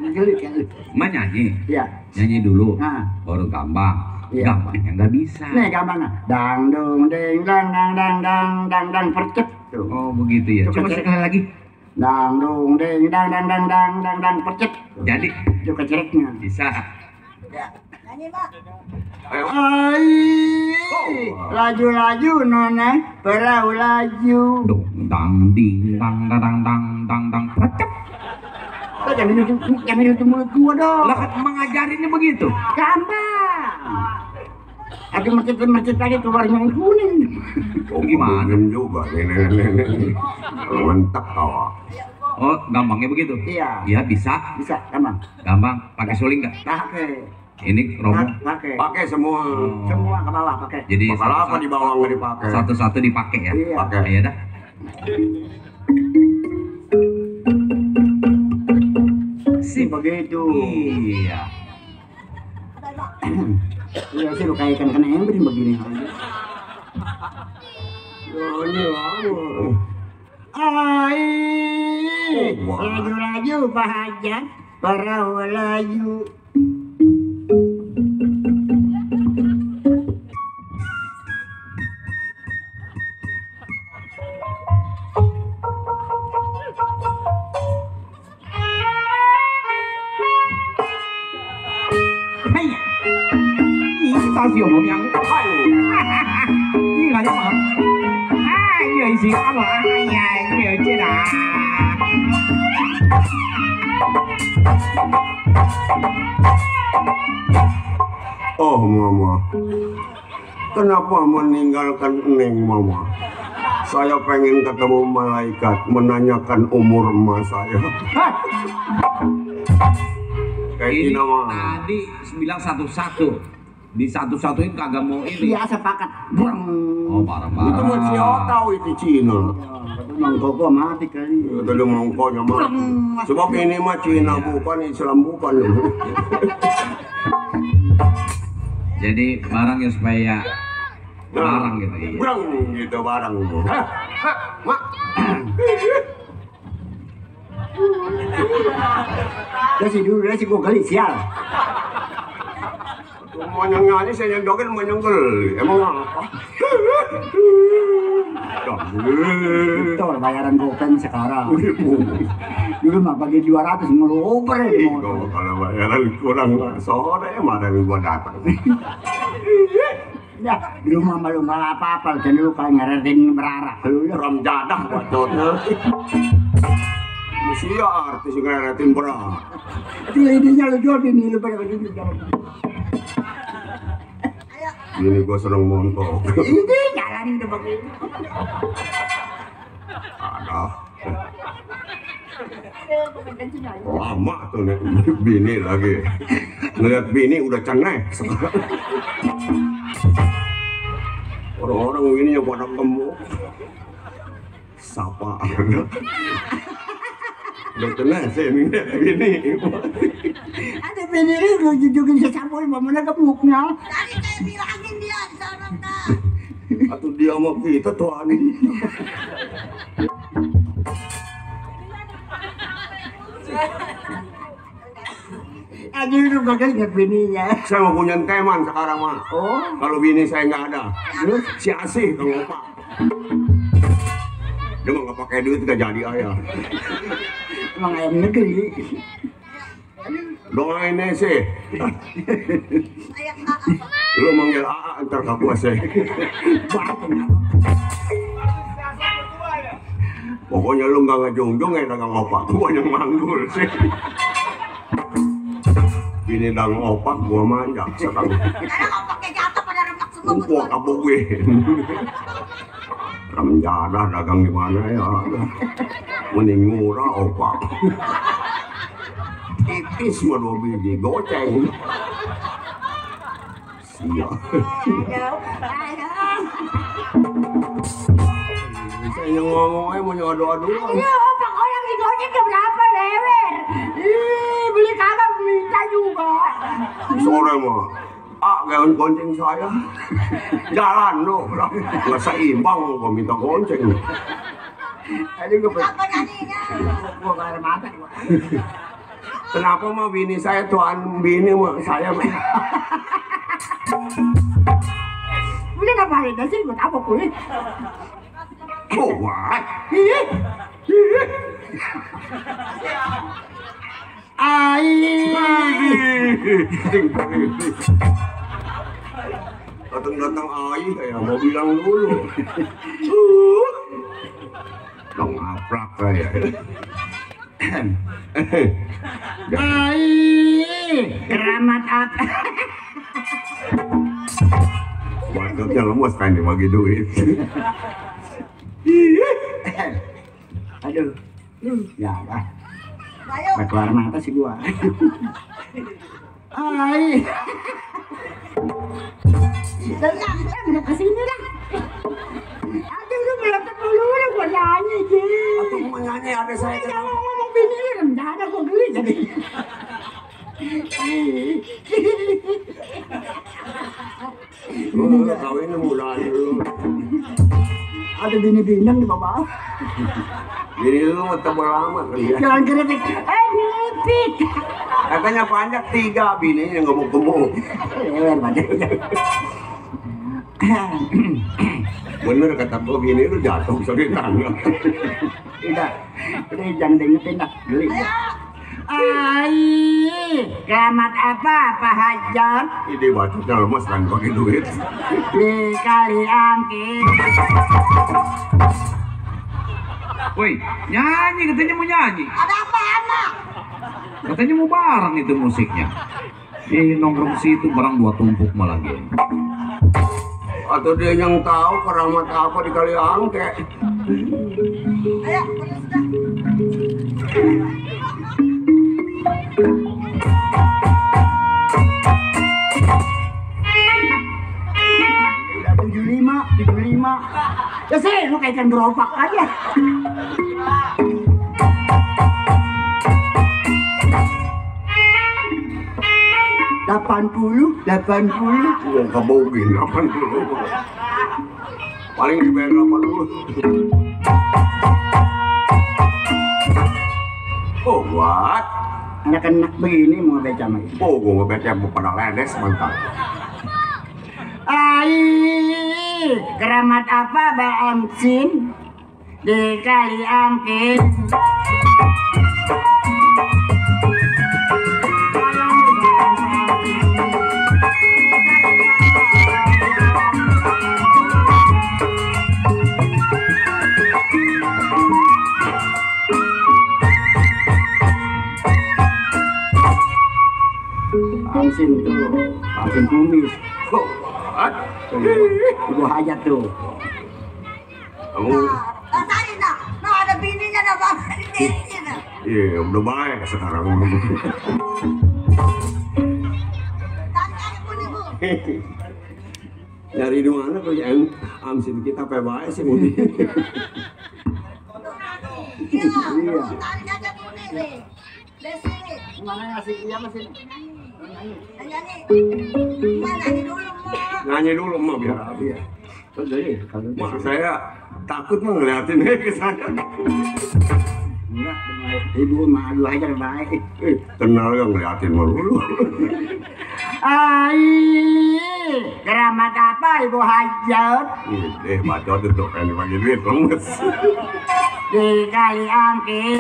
Gelik kan lu. Emak nyanyi. Iya. Nyanyi dulu. Nah. Baru gampang. Iya. Gampangnya nggak bisa. Nih gampang nah. Dang dung ding dang dang dang dang dang dang percep tuh. Oh begitu ya. Coba Coba cek. sekali lagi. Dang dung ding dang dang dang dang dang dang percep. Jadi Itu kecereknya. bisa. Nyanyi mak. Ayo. Ai. Laju-laju nona, perahu laju. Dong dang ding dang dang dang dang dang percep. Lo jangan itu mulut gua dong. Lah kan emang ngajarinnya begitu. Gampang. Ada mercet lagi keluarnya yang kuning. Gimana? Minum juga nenek. Mantap kau. Oh gampangnya begitu. Iya. Iya bisa. Bisa, gampang. Gampang. Pakai suling nggak? Pakai. Ini romo. Pakai. Pakai semua. Oh. Semua ke bawah pakai. Jadi Bakal apa di bawah nggak dipakai? satu-satu dipakai ya. Iya. Pakai. Iya dah. Sih begitu. Iya. Iya sih lu kayak ikan kena embrin begini aja. Ini lama. Ai. Wah. Laju-laju Pak Hajat, perahu laju. Hey ya. Ini stasiun mau yang. Ini nggak ada mah. Ah, người gì có mà ai người chưa đã. Oh mama, kenapa meninggalkan Neng mama? Saya pengen ketemu malaikat menanyakan umur emas saya. Kayak Ini gini mah. tadi bilang satu-satu. Di satu-satuin kagak mau ini. Iya sepakat. Breng. Oh Itu parah-parah. mah siapa tahu itu Cina. Emang koko mati kali. Tadi mangkoknya mati. Sebab ini mah Cina bukan Islam bukan. Jadi barangnya supaya barang gitu iya. Brang gitu barang. Mak. Dia sih dulu dia sih gua kali sial. Mau nyanyi saya nyendokin mau nyenggel. Emang apa? Itu bayaran gopen sekarang. Dulu mah bagi 200 ngeloper ya. Kalau bayaran kurang sore mana yang gua datang. Ya, di rumah malu nggak apa-apa, dan lu kayak ngeretin berarah. Lu ya. Ram jadah bacotnya. Mesti ya artis ngeretin berat. Itu idenya lu jual bini lu pada begini. Ini gua seneng montok. Ini jalan udah begini. Ada. Lama tuh nih bini lagi. Ngeliat bini udah ceneh. Orang-orang ini yang pada gemuk. Sapa ada. Udah ceneh sih ngeliat bini. Ada bini lu jujukin sesampul mana gemuknya. Tadi saya bilangin dia di sana dah. Atau dia sama kita tuan. Aja lu gagal ingat bininya. Saya mau punya teman sekarang mah. Oh, Kalau bini saya nggak ada. terus Si Asih Kang Opa. Dia mah nggak nggak pakai duit gak jadi ayah. Emang ayam negeri. Doain aja sih. Ayah AA. Lu manggil AA ntar ke gua sih. Pokoknya lu nggak ngejungjung ya dagang opak, gua yang manggul sih. Ini dagang opak gua manjak sekarang. Sekarang opaknya jatuh pada remak semua. Empuk apa gue? Ramjadah dagang di mana ya? Mending murah opak. Tipis mah 2 biji goceng. Siap. Saya ngomongnya mau nyodok dulu. Iya, opak orang di gojek berapa lewer? Ih, beli kagak minta juga. Sore mah. Gak gonceng saya. Jalan lo, nggak seimbang gua minta gonceng. Tadi gue Apa nyanyinya? gua ke air mata. Kenapa mah bini saya tuan bini mah saya mah. Beli ngapain sih? Buat apa kulit? Kuat. Datang-datang air ya mau bilang dulu. Dong ngaprak kayak. Keramat apa? Waktunya lemes kan dibagi duit. Aduh. Ya lah. Ayo. Gak keluar mata sih gua. Ai. Udah kesini dah. Aduh lu meletak dulu gua nyanyi sih. Atau mau nyanyi ada saya Jangan ngomong bini rendah ada gua geli jadi. Kawinnya mudah dulu. Ada bini-bini di bawah. Jadi lu mau tebel lama kali ya. Jangan keripik. Nipik. Katanya panjang 3 bini yang gemuk-gemuk. Banyak. Bener kata gua bini lu jatuh dari tangga. Udah jangan dengerin dah, geli. Ai, keramat apa Pak Hajat? Ini bacotnya lemes kan pakai duit. Dikali angkin. Woi, nyanyi katanya mau nyanyi. Ada apa anak? Katanya mau bareng itu musiknya. Nongkrong situ barang 2 tumpuk malah dia. Atau dia yang tahu keramat apa di kali angke. Ayo, terus dah. Udah 75. Ya sih, lu kayak ikan gerobak aja. Delapan puluh. Uang kabogin 80. Paling dibayar 80. Oh, what? Anak-anak begini mau beca sama ini. Oh, gua ngebet yang pada ledes mantap. Ai, keramat apa Mbak Amsin? Dikali angkin. Amsin tuh, Amsin kumis. Oh, what? Ibu hajat tuh. Kamu, Nah, tadi nak, ada bininya nak bang. iya udah baik sekarang. Tadi ada pun ibu. Dari di mana tuh yang Amsin kita PBS sih Budi? Iya, tadi ada pun ini. Desi, Mana ngasih iya mesin? nyanyi. Mana nyanyi dulu mau. Nyanyi dulu mah biar abi ya. Terus jadi kalau Mak saya takut mah ngeliatin dia ke sana. enggak, ibu mah aduh aja baik. Kenal yang ngeliatin mah dulu. Ai, keramat apa Ibu Hajat? Bacot itu pengen bagi duit lemes. di kali angkin.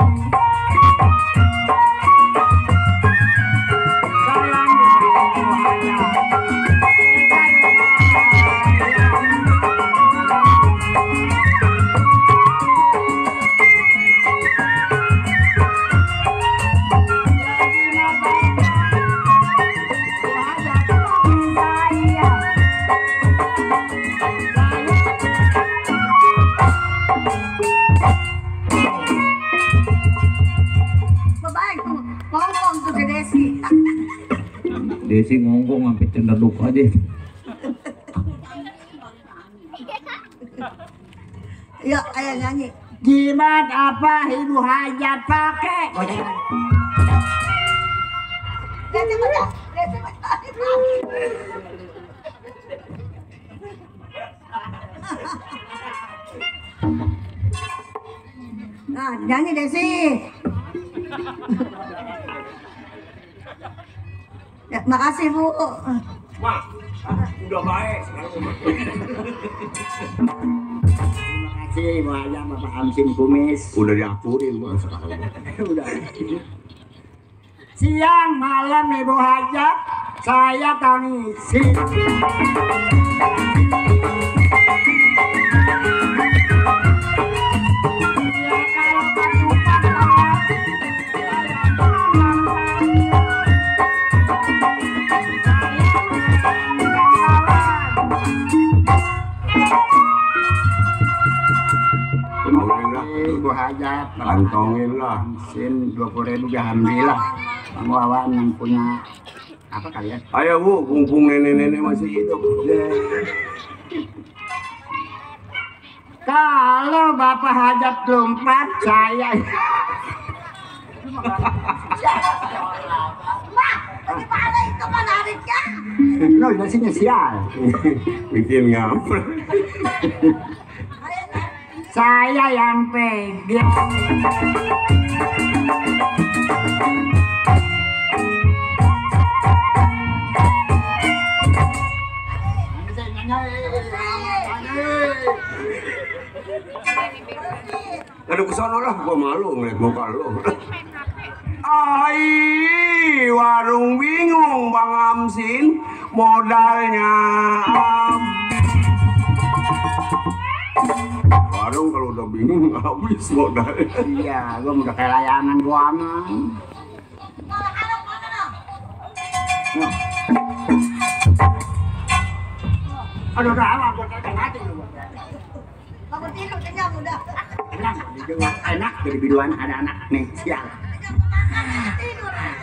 Sayang di kali wajah. Babae tuh ngomong tuh ke Desi. Desi ngomong sampai cendeduk aja. Yuk, ayo nyanyi. Jimat apa ibu hajat pakai? Desi mana? Desi mana? Nah, nyanyi Desi. Ya, makasih Bu. Mak, udah baik sekarang. Terima kasih Ibu Hajat Bapak Hamsin Kumis. Udah diakurin Mak sekarang. Udah. Siang malam Ibu Hajat saya tangisi. Ibu Hajat Kantongin lah. Hamsin 20.000 alhamdulillah. Kamu awan yang punya apa kalian? Ayo Bu, kumpung nenek-nenek masih hidup. Kalau Bapak Hajat lompat saya. Mak, bagaimana itu menariknya? Lo nasinya sial. Bikin ngapel. Saya yang pegang. Aduh kesana lah, gua malu ngeliat muka lu. Ai, warung bingung Bang Hamsin, modalnya warung kalau udah bingung habis modalnya. Iya, gua udah kayak layangan gua mah. Aduh, udah apa? Gua kayak mati lu. Kamu tidur kenyang udah. Enak dari biduan ada anak nih siang.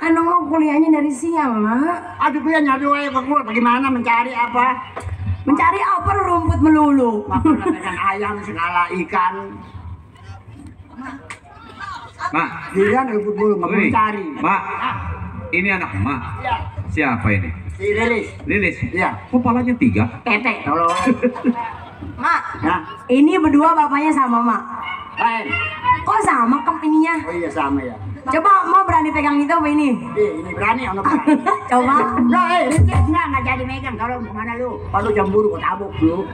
Anu mau kuliahnya dari siang, Mak. Aduh, gue nyari wae gua bagaimana mencari apa? Mencari apa rumput melulu? Makan dengan ayam segala ikan. Mak, Dia rumput bulu nggak mau woi, mencari. Mak, ini anak Mak. Iya. Siapa ini? Si Lilis. Lilis. Iya. Kok palanya 3? Tete. Kalau Mak, nah, ini berdua bapaknya sama, Mak. lain. Kok sama ininya? Oh iya sama ya. Coba mau berani pegang itu apa ini? Ini berani ono berani. Coba. Lah, enggak jadi megang kalau kemana lu? Kalau jamburu kau tabuk lu.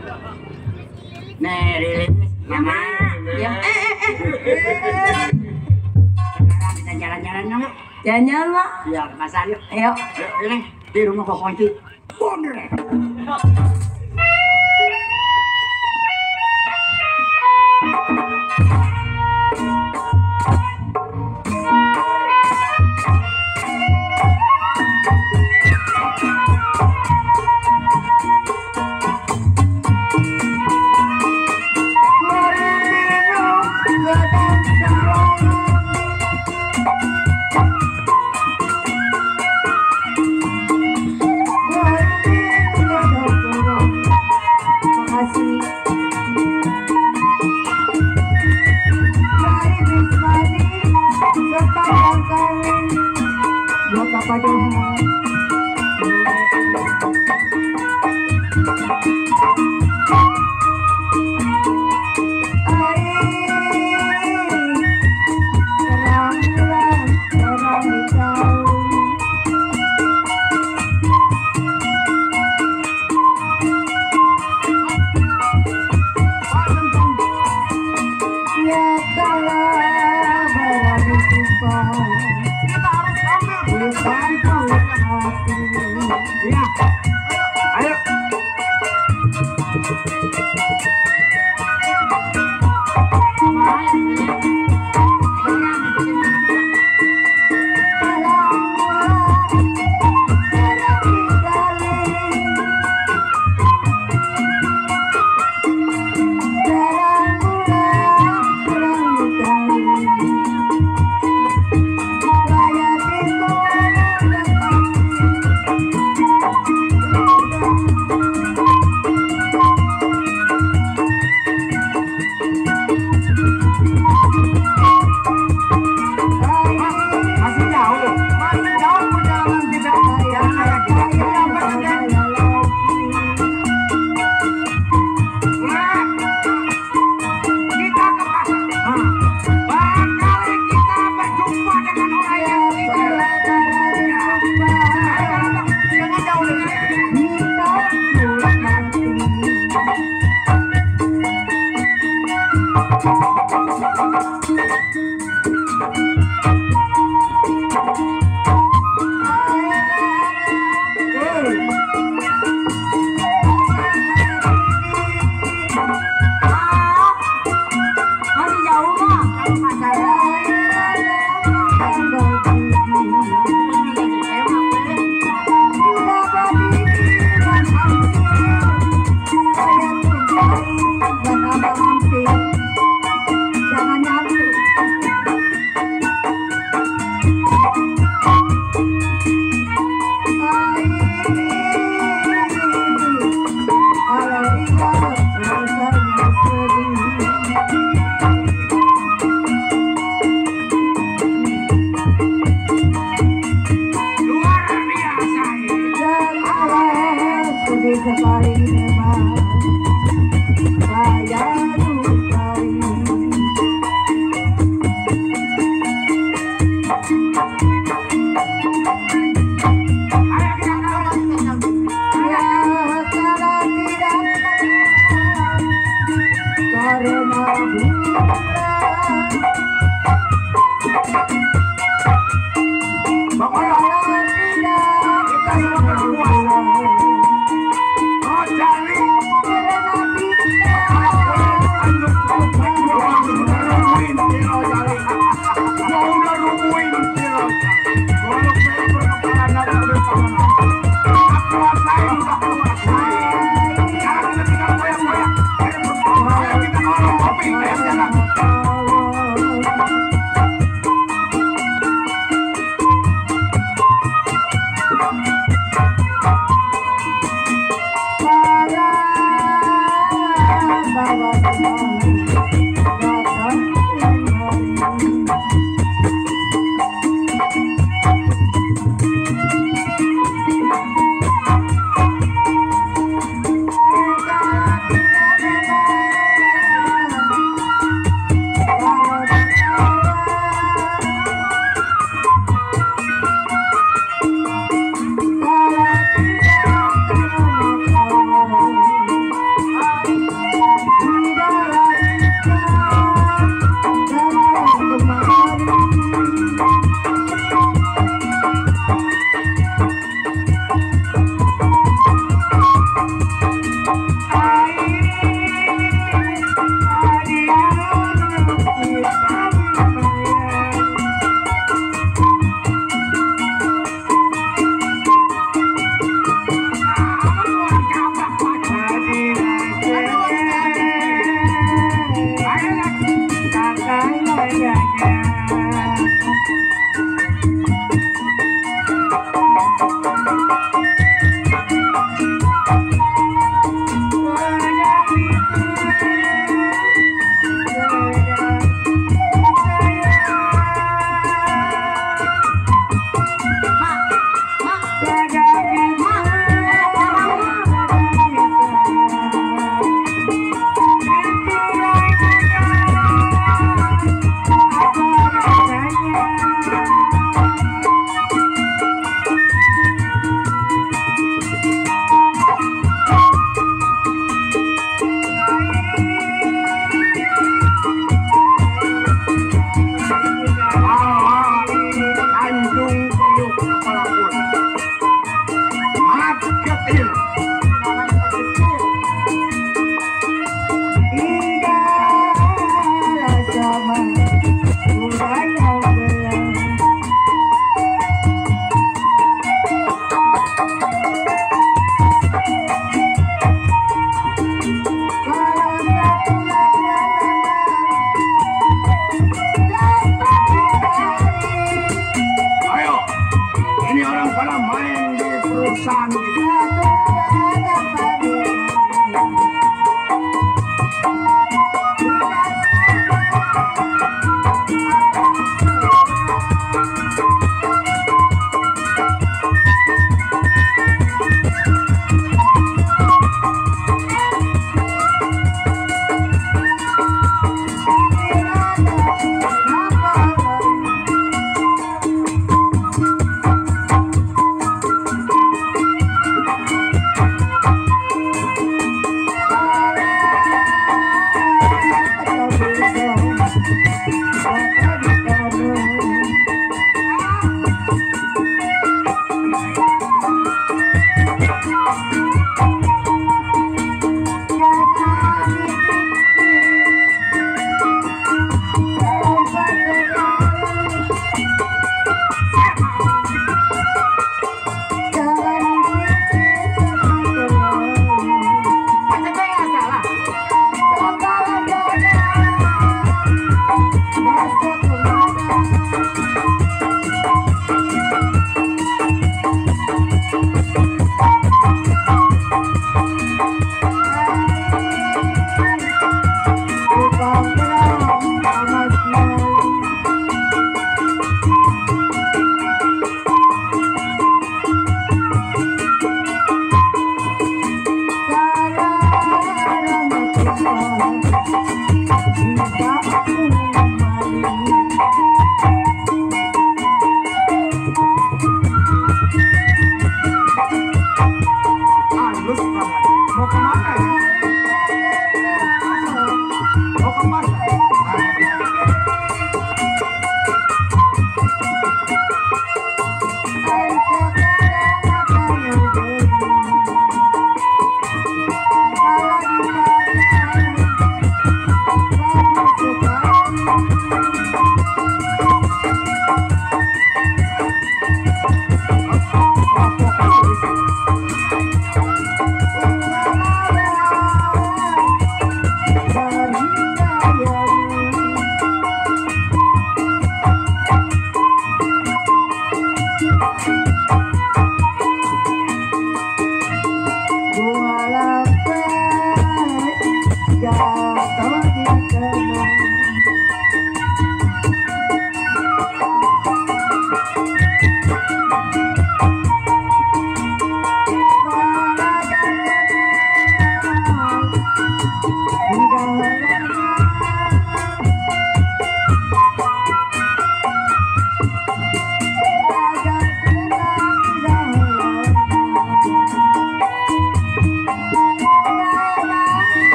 Nih, Lilis. Mama. Ya. Sekarang kita jalan-jalan yuk. Jalan-jalan, Mak. Iya, pasar yuk. Ayo. Yuk, ini di rumah kau kunci. Bener. Ya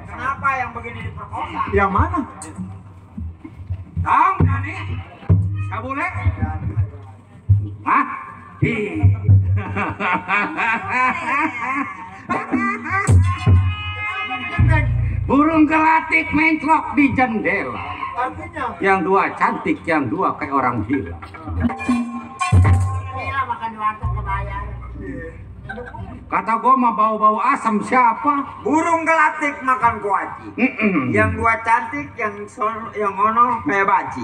Kenapa yang begini diperkosa? Yang mana? Tong, Dani. Saya boleh? Hah? Burung gelatik menclok di jendela. Artinya? Yang dua cantik, yang dua kayak orang gila. Gila makan di warteg kebayar. Kata gua mah bau-bau asam siapa? Burung gelatik makan kuaci. Yang dua cantik, yang ono kayak baci.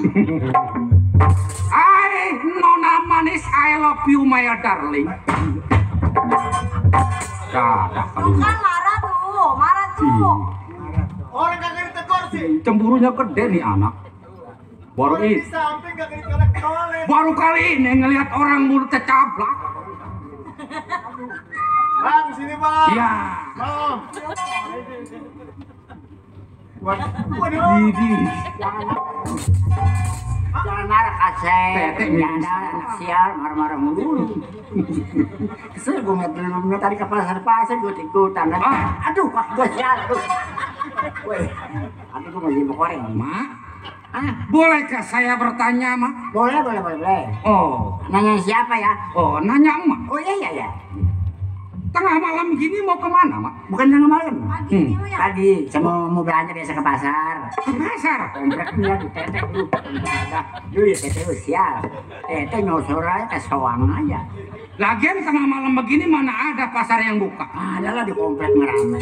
Hai, nona manis, I love you my darling. Dah kali. Kan marah tuh. Orang kagak ditegur sih. Cemburunya gede nih anak. Baru Di ini, samping kagak dikolek-kolek. baru kali ini ngelihat orang mulutnya cablak. Bang, sini bang. Iya. Bang. Didi. Jangan marah kasih. Tete Jangan ada anak sial marah-marah mulu. Kesel gue ngeliat tadi ke pasar gue ikutan. Aduh, pak gue sial. Weh, aduh gue mau jemput koreng. Mak, bolehkah saya bertanya, Mak? Boleh. Oh, Nanya siapa ya? nanya Emak. Oh iya. Tengah malam gini mau kemana, Mak? Bukan tengah malam. ya. Tadi saya mau belanja biasa ke pasar. Ke pasar. Kompleknya di tete dulu. Dulu ya tete sial. Tete nyosor aja ke soang aja. Lagian tengah malam begini mana ada pasar yang buka? Adalah di komplek merame.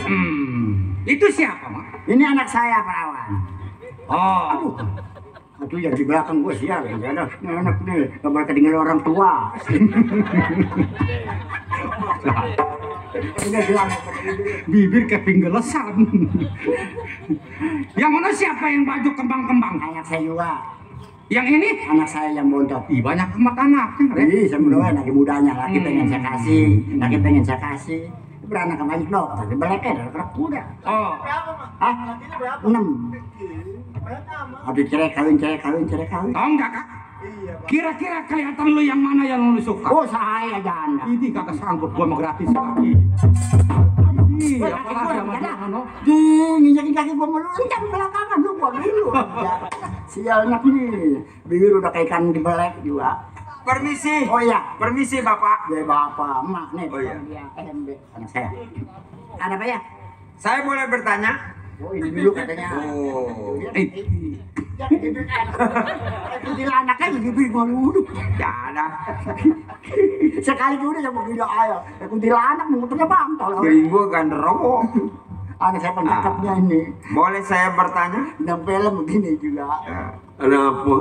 Itu siapa, Mak? Ini anak saya perawan. Oh, Aduh yang di belakang gue sial. Ada anak nih. Gak boleh kedengeran orang tua. Udah bilang bibir kayak pinggelesan. Yang mana siapa yang baju kembang-kembang? anak saya juga. Yang ini? Anak saya yang bontot. Ih, banyak amat anaknya, Rek. Ih, saya berdoa lagi mudanya, lagi pengen saya kasih, lagi pengen saya kasih. Beranak sama banyak dong, tapi beleknya dari kerak kuda. Oh, Hah? 6. Aduh cerai kawin. tahu nggak, Kak? Kira-kira kelihatan lu yang mana yang lu suka? Oh saya janda. Ini kagak sanggup gua mau gratis lagi. Iya, apalagi sama dia, no? Nginjakin kaki gua mulu, jangan belakangan lu gua dulu. Ya, sialnya nih, bibir udah kayak ikan dibelek juga. Permisi. Oh iya, Permisi Bapak. dia bapak, emak nih. Oh iya. Dia MB, anak saya. Ada apa ya? Saya boleh bertanya? Oh ini dulu katanya. Oh. Jadi anaknya bibir gua dulu. Ya ada. Sekali juga sama gila ayo. Kuntilanak muternya bantol. Piring gua ganderok. Anak saya penangkapnya ini. Boleh saya bertanya? Dan film begini juga. Ada apa?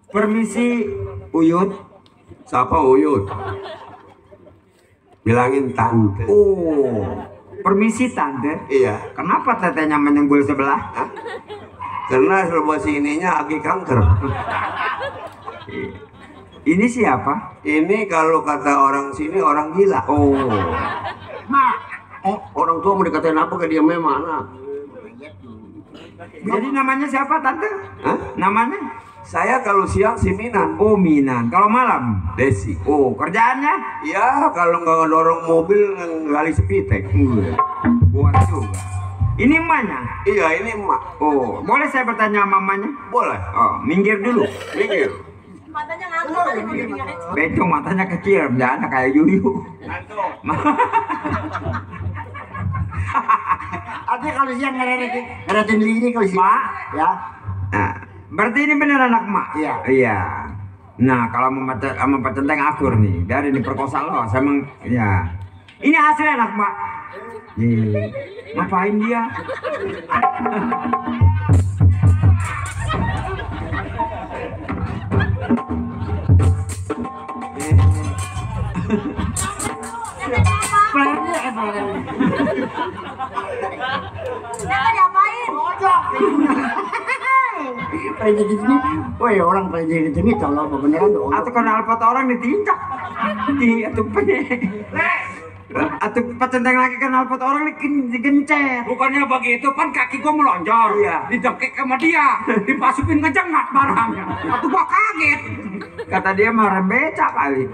Permisi Uyut. Siapa Uyut? Bilangin tante. Oh. Permisi Tante. Iya, Kenapa tetenya menyenggol sebelah? karena sebelah sininya lagi kanker. Ini siapa? Ini kalau kata orang sini orang gila. Oh. Mak, Orang tua mau dikatain apa ke dia mana? Jadi namanya siapa Tante? Hah? Namanya? Saya kalau siang si Minan. Oh Minan. Kalau malam? Desi. Oh kerjaannya? Ya kalau nggak dorong mobil gali sepitek. Buat juga. Ini emaknya? Iya ini emak. Oh, boleh saya bertanya mamanya? Boleh. Oh, minggir dulu. Minggir. Matanya nganggur kali bibirnya. Beco matanya kecil, jangan kayak Yuyu. artinya kalau siang ngeretin lini kalau siang. Mak. Ya. Nah, berarti ini bener anak emak? Iya. Iya. Nah, kalau sama Pak Centeng akur nih, dari ini perkosa lo, saya ya. Ini hasil anak emak. Ngapain dia? Kenapa diapain? Paling jadi gini, woi orang paling jadi gini kalau beneran dong. Atau kenal foto orang ditinjak. Iya tuh Atau pacenteng lagi kenal pot orang nih digencet. Bukannya begitu, kan kaki gua melonjor. Iya. Dijengkek sama dia, dipasukin ngejengat barangnya. Atau gua kaget. Kata dia mah beca kali.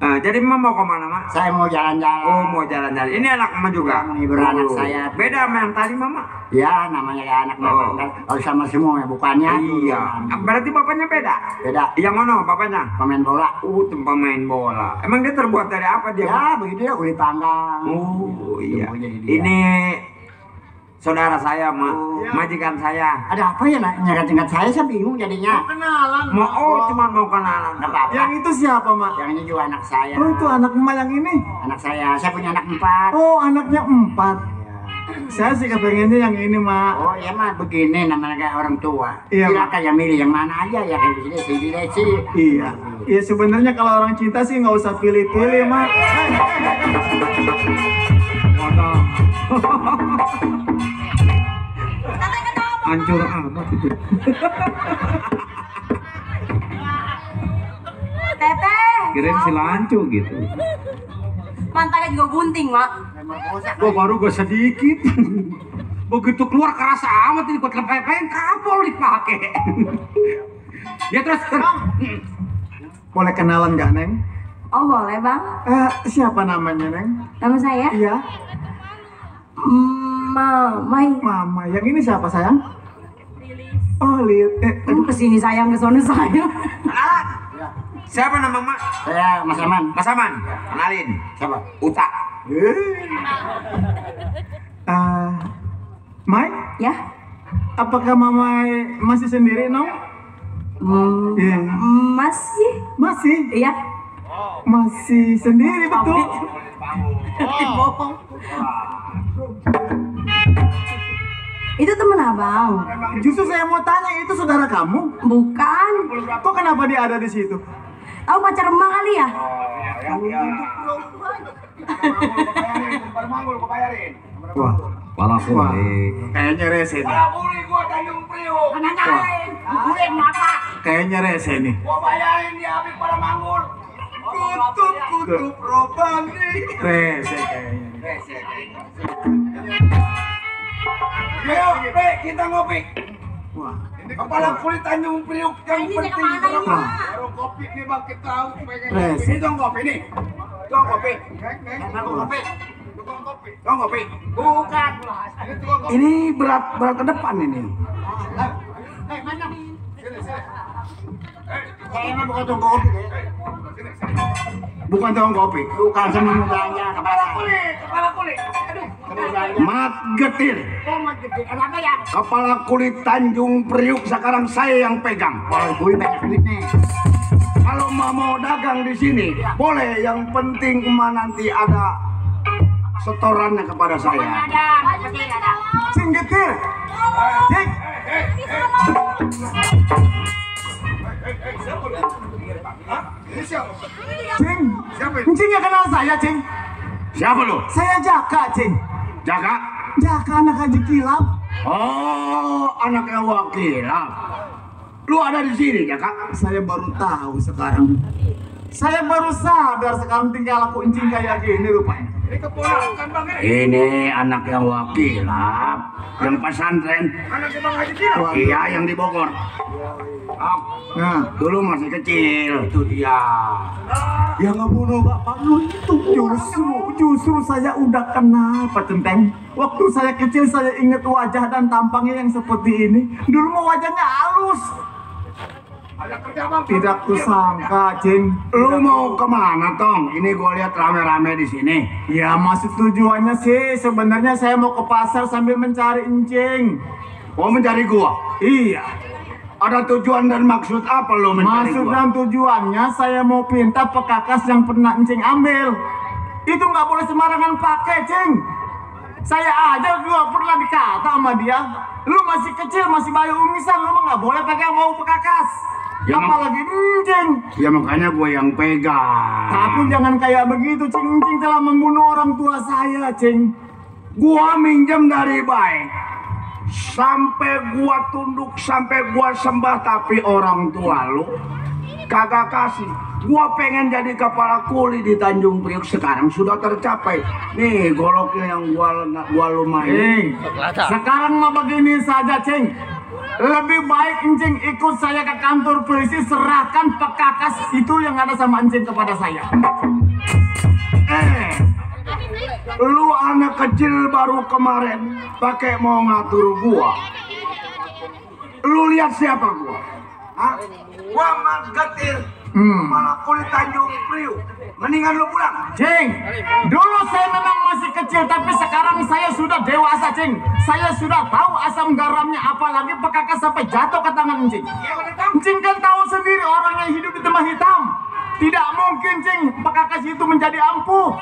Jadi Emak mau kemana, Mak? Saya mau jalan-jalan. Oh, mau jalan-jalan. Ini anak Emak juga? Menghibur anak saya. Beda sama yang tadi, Mama? Ya, namanya ya anak Oh. kalau sama semua ya bukannya. Iya. Berarti bapaknya beda? Beda. Yang mana bapaknya? Pemain bola. Pemain bola. Emang dia terbuat dari apa dia? Ya, begitu ya kulit panggang. Oh, iya. Jadi dia. Ini saudara saya, majikan saya. Ada apa ya nyegat-nyegat saya bingung jadinya. Kenalan. Cuma mau kenalan. Nggak apa-apa. Yang itu siapa, Mak? Yang ini juga anak saya. Oh, itu anak emak yang ini. Anak saya punya anak 4. Oh, anaknya 4. Saya sih kepengennya yang ini, Mak. Oh ya mah begini namanya kayak orang tua. Iya, Silakan ya milih yang mana aja ya kayak sini sih. Iya. Iya, sebenarnya kalau orang cinta sih nggak usah pilih-pilih, Mak. Waduh. Hancur amat itu. Teteh. Kirain si lancu gitu. Mantannya juga gunting, Mak. Gua baru sedikit. Begitu keluar kerasa amat ini gua lepein kapol dipakai. Ya terus. Boleh kenalan gak, Neng? Oh, boleh, Bang. Siapa namanya, Neng? Nama saya Iya. Mamai. Mama. Yang ini siapa, sayang? Oh, lihat. Kesini sayang, kesana sayang. Siapa nama Mak? Saya Mas Aman. Mas Aman. Kenalin. Siapa? Uta. Mai, Ya. apakah Mama masih sendiri, Nong? Iya. Masih. Masih? Iya. Masih sendiri, betul? Bohong. Itu temen abang. Justru saya mau tanya, itu saudara kamu? Bukan. Kok kenapa dia ada di situ? Tahu pacar emak kali ya? Wah, Pala kayaknya rese nih. Kayaknya rese nih. Kutub robani. Rese kayaknya. Ayo, kita ngopi. Wah, Kepala kulit Tanjung Priuk yang Ini penting. saya kemana, Wah. Baru kopi nih bang, kita tahu pengen Res. ini dong kopi nih. Tukang kopi. Tukang kopi. Tukang kopi. Tukang kopi. Bukan. Ini tukang kopi. ini berat ke depan ini. Kayaknya bukan tukang kopi deh. Bukan tukang kopi. Bukan sama mudanya kepala. Kepala kulit. Aduh. Mat getir. Kenapa ya? Kepala kulit Tanjung Priuk sekarang saya yang pegang. Kalau gue banyak duit nih. Kalau mau dagang di sini, boleh. Yang penting emak nanti ada setorannya kepada saya. Cing getir. Cing. Ini siapa? Cing. Siapa ini? Cing nggak kenal saya, Cing. Siapa lu? Saya Jaka, Cing. Jaga? Jaka anak Haji Kilap. Oh, anaknya Wakilap. Lu ada di sini, Jaka? Saya baru tahu sekarang. Saya baru sadar sekarang tinggal aku encing kayak gini rupanya. Ini keponakan bang ini. Ini anaknya Wakilap, yang pesantren. Anaknya bang Haji Kila. Iya, yang di Bogor. Nah, Dulu masih kecil, itu dia. yang ngebunuh bapak lu itu justru saya udah kenal Pak Centeng. Waktu saya kecil saya ingat wajah dan tampangnya yang seperti ini. Dulu mah wajahnya halus. Ada kerja bang. Tidak kusangka, Cing. Lu mau kemana, Tong? Ini gue lihat rame-rame di sini. Ya maksud tujuannya sih sebenarnya saya mau ke pasar sambil mencari encing. Mau mencari gua? Iya. Ada tujuan dan maksud apa lu mencari Maksud gua? dan tujuannya saya mau pinta pekakas yang pernah encing ambil. Itu nggak boleh sembarangan pakai, Cing. Saya aja juga pernah dikata sama dia, lu masih kecil, masih bayi umisan, lu mah nggak boleh pegang bau pekakas. Ya, Apalagi encing. Ya makanya gue yang pegang. Tapi jangan kayak begitu, Cing. Encing telah membunuh orang tua saya, Cing. Gua minjem dari baik. Sampai gua tunduk, sampai gua sembah, tapi orang tua lu kagak kasih. Gua pengen jadi kepala kuli di Tanjung Priok, sekarang sudah tercapai. Nih goloknya yang gua lumayan. Sekarang mah begini saja, Cing. Lebih baik Encing ikut saya ke kantor polisi, serahkan pekakas itu yang ada sama Encing kepada saya. Lu anak kecil baru kemarin pakai mau ngatur gua. Lu lihat siapa gua? Hah? Gua Mas Getir, kepala kulit Tanjung Priok. Mendingan lu pulang. Cing, dulu saya memang masih kecil, tapi sekarang saya sudah dewasa, Cing. Saya sudah tahu asam garamnya, apalagi pekakas sampai jatuh ke tangan Cing. Cing kan tahu sendiri orang yang hidup di tempat hitam. Tidak mungkin, Cing, pekakas itu menjadi ampuh.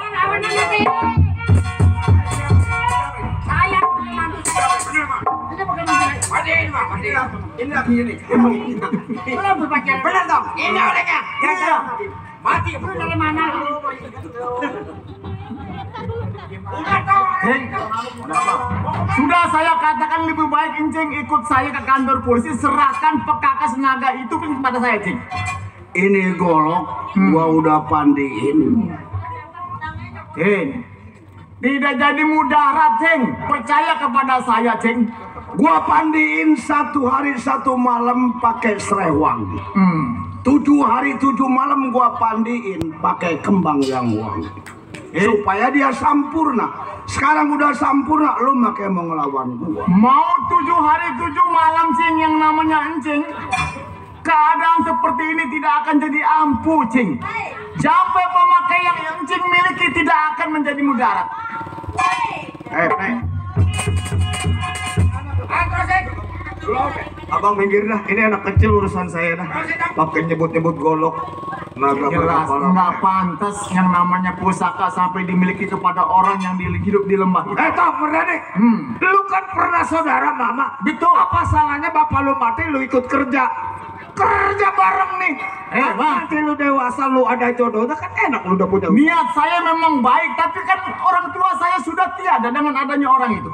Saya Ini lagi ini. belum berpacaran. Benar dong. Ini orangnya. Ya. Mati. Lu dari mana? Cing, sudah saya katakan lebih baik Encing ikut saya ke kantor polisi, serahkan pekakas naga itu kepada saya, Cing. Ini golok gua udah pandiin. Cing, tidak jadi mudarat, Cing. Percaya kepada saya, Cing. Gua pandiin 1 hari 1 malam pakai serai wangi. 7 hari 7 malam gua pandiin pakai kembang yang wangi. Supaya dia sampurna. Sekarang udah sampurna, lu makai mau ngelawan gua. Mau 7 hari 7 malam, Cing, yang namanya Encing. Keadaan seperti ini tidak akan jadi ampuh, Cing. Sampai pemakai yang Encing miliki tidak akan menjadi mudarat. Abang minggir dah, ini anak kecil urusan saya dah. Pakai nyebut-nyebut golok. Naga Jelas berkepala. nggak pantas yang namanya pusaka sampai dimiliki kepada orang yang hidup di lembah itu. Toh Perdana, lu kan pernah saudara mama. Betul. Apa salahnya bapak lu mati lu ikut kerja? Kerja bareng nih. Bang. Nanti lu dewasa lu ada jodohnya kan enak lu udah punya. Niat saya memang baik, tapi kan orang tua saya sudah tiada dengan adanya orang itu.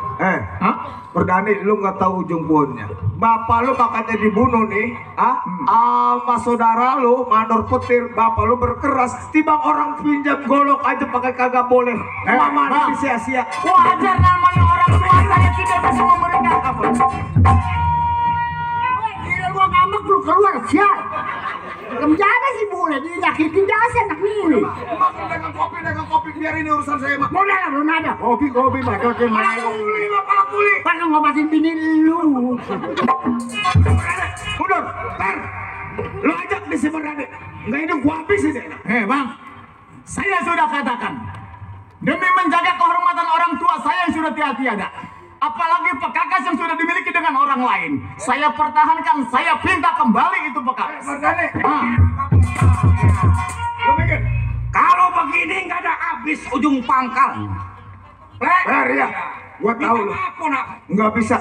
Hah? Perdani, lu nggak tahu ujung pohonnya. Bapak lu makanya dibunuh nih, sama saudara lu mandor petir. Bapak lu berkeras, timbang orang pinjam golok aja pakai kagak boleh. Mama Bang. nanti sia-sia. Wajar namanya orang tua saya tidak bisa memberikan apa. Gila gua ngambek lu keluar sial. Menjaga sih boleh dinyakitin jasa anak ini. Dagang kopi, biar ini urusan saya, Mak. Mau dalam lu nada. Kopi bacotin main. Kepala kuli. Kan ngobatin bini lu. Mundur, tar. Lu ajak di si Perdani. Nggak hidup gua habisin deh. Bang, saya sudah katakan, demi menjaga kehormatan orang tua saya yang sudah tiada, apalagi pekakas yang sudah dimiliki dengan orang lain, saya pertahankan, saya pinta kembali itu pekakas. Perdani. Lu mikir, kalau begini nggak ada habis ujung pangkal. Ya, gua tahu lu. Nggak bisa.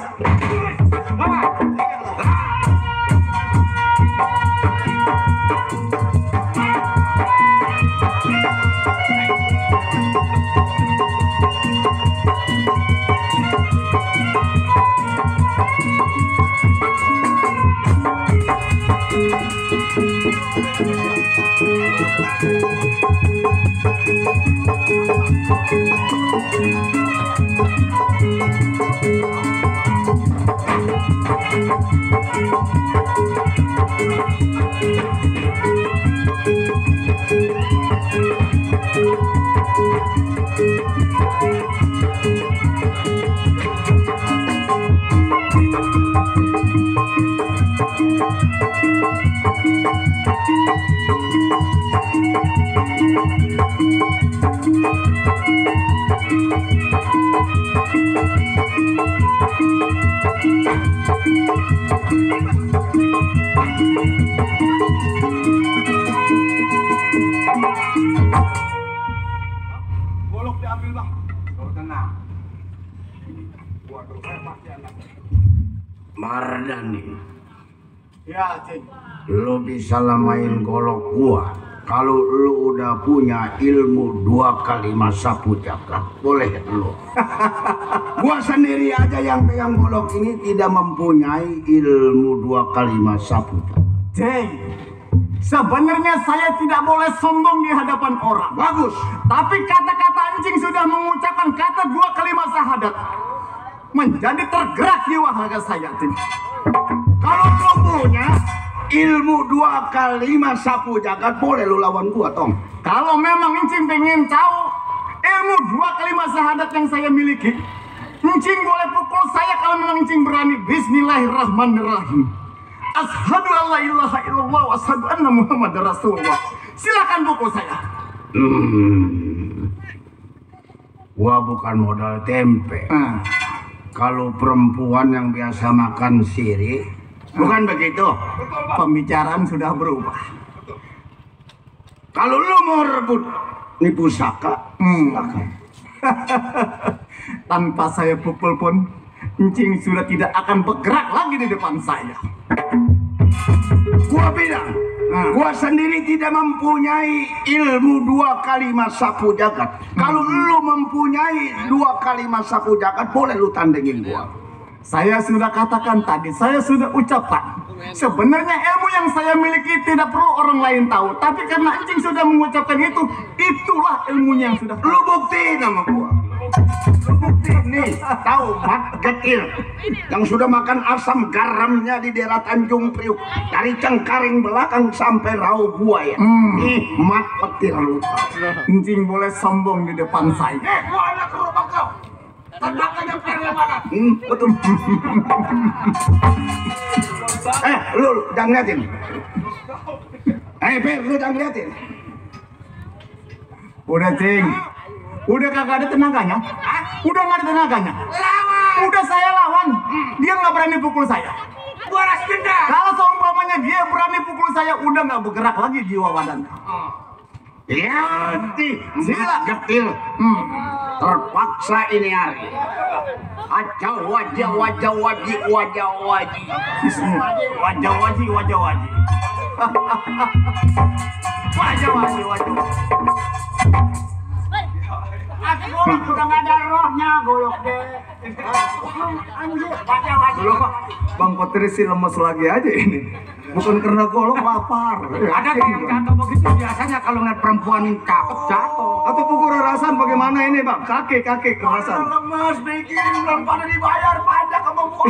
Golok diambil, Bang. Kau tenang. Waduh, saya pasti anak. Mardani, Ya, Cing. lu bisa lamain golok gua kalau lu udah punya ilmu 2 kali sapu jagat. Boleh lu. Gua sendiri aja yang pegang golok ini tidak mempunyai ilmu 2 kali sapu jagat. Cing, Sebenarnya saya tidak boleh sombong di hadapan orang. Bagus. Tapi kata-kata anjing sudah mengucapkan kata 2 kalimat syahadat. Menjadi tergerak jiwa raga saya. Kalau lo punya ilmu 2 kalimat sapu jagat, boleh lu lawan gua, Tong. Kalau memang Encing pengen tahu ilmu 2 kalimat syahadat yang saya miliki, Encing boleh pukul saya kalau memang Encing berani. Bismillahirrahmanirrahim. Asyhadu an la ilaha illallah wa asyhadu anna Muhammadar Rasulullah. Silakan pukul saya. Gua bukan modal tempe. Kalau perempuan yang biasa makan sirih, bukan begitu? Pembicaraan sudah berubah. Kalau lu mau rebut nih pusaka, silakan. Tanpa saya pukul pun, Encing sudah tidak akan bergerak lagi di depan saya. Gua bilang, gua sendiri tidak mempunyai ilmu 2 kalimat sapu jagat. Kalau lu mempunyai 2 kalimat sapu jagat, boleh lu tandingin gua. Saya sudah katakan tadi, saya sudah ucapkan. Sebenarnya ilmu yang saya miliki tidak perlu orang lain tahu. Tapi karena Encing sudah mengucapkan itu, itulah ilmunya yang sudah. Lu buktiin sama gua. Lu buktiin nih, tahu Mat Getil yang sudah makan asam garamnya di daerah Tanjung Priuk, dari Cengkaring belakang sampai Rau Buaya. Ih, Mat Getil lu tahu. Encing boleh sombong di depan saya. Gua anak rumah kau. Tendang aja pergi mana? Betul. Lu jangan liatin. Per, lu jangan liatin. Udah Cing, udah kagak ada tenaganya. Udah nggak ada tenaganya. Lawan. Udah saya lawan, dia nggak berani pukul saya. Gua ras dendam. Kalau seumpamanya dia berani pukul saya, udah nggak bergerak lagi jiwa badannya. Ya, Mat Getil. Terpaksa ini hari. Acau wajah. Wajah wajih. Golok udah nggak ada rohnya, golok deh. Anjir, wajah. Dulu kok Bang Petri sih lemes lagi aja ini. Bukan karena golok, lapar. Ada yang jatuh begitu biasanya kalau ngeliat perempuan cakep jatuh. Atau pukul kerasan bagaimana ini Bang? Kaki kerasan. Lemes bikin belum pada dibayar pajak sama gua.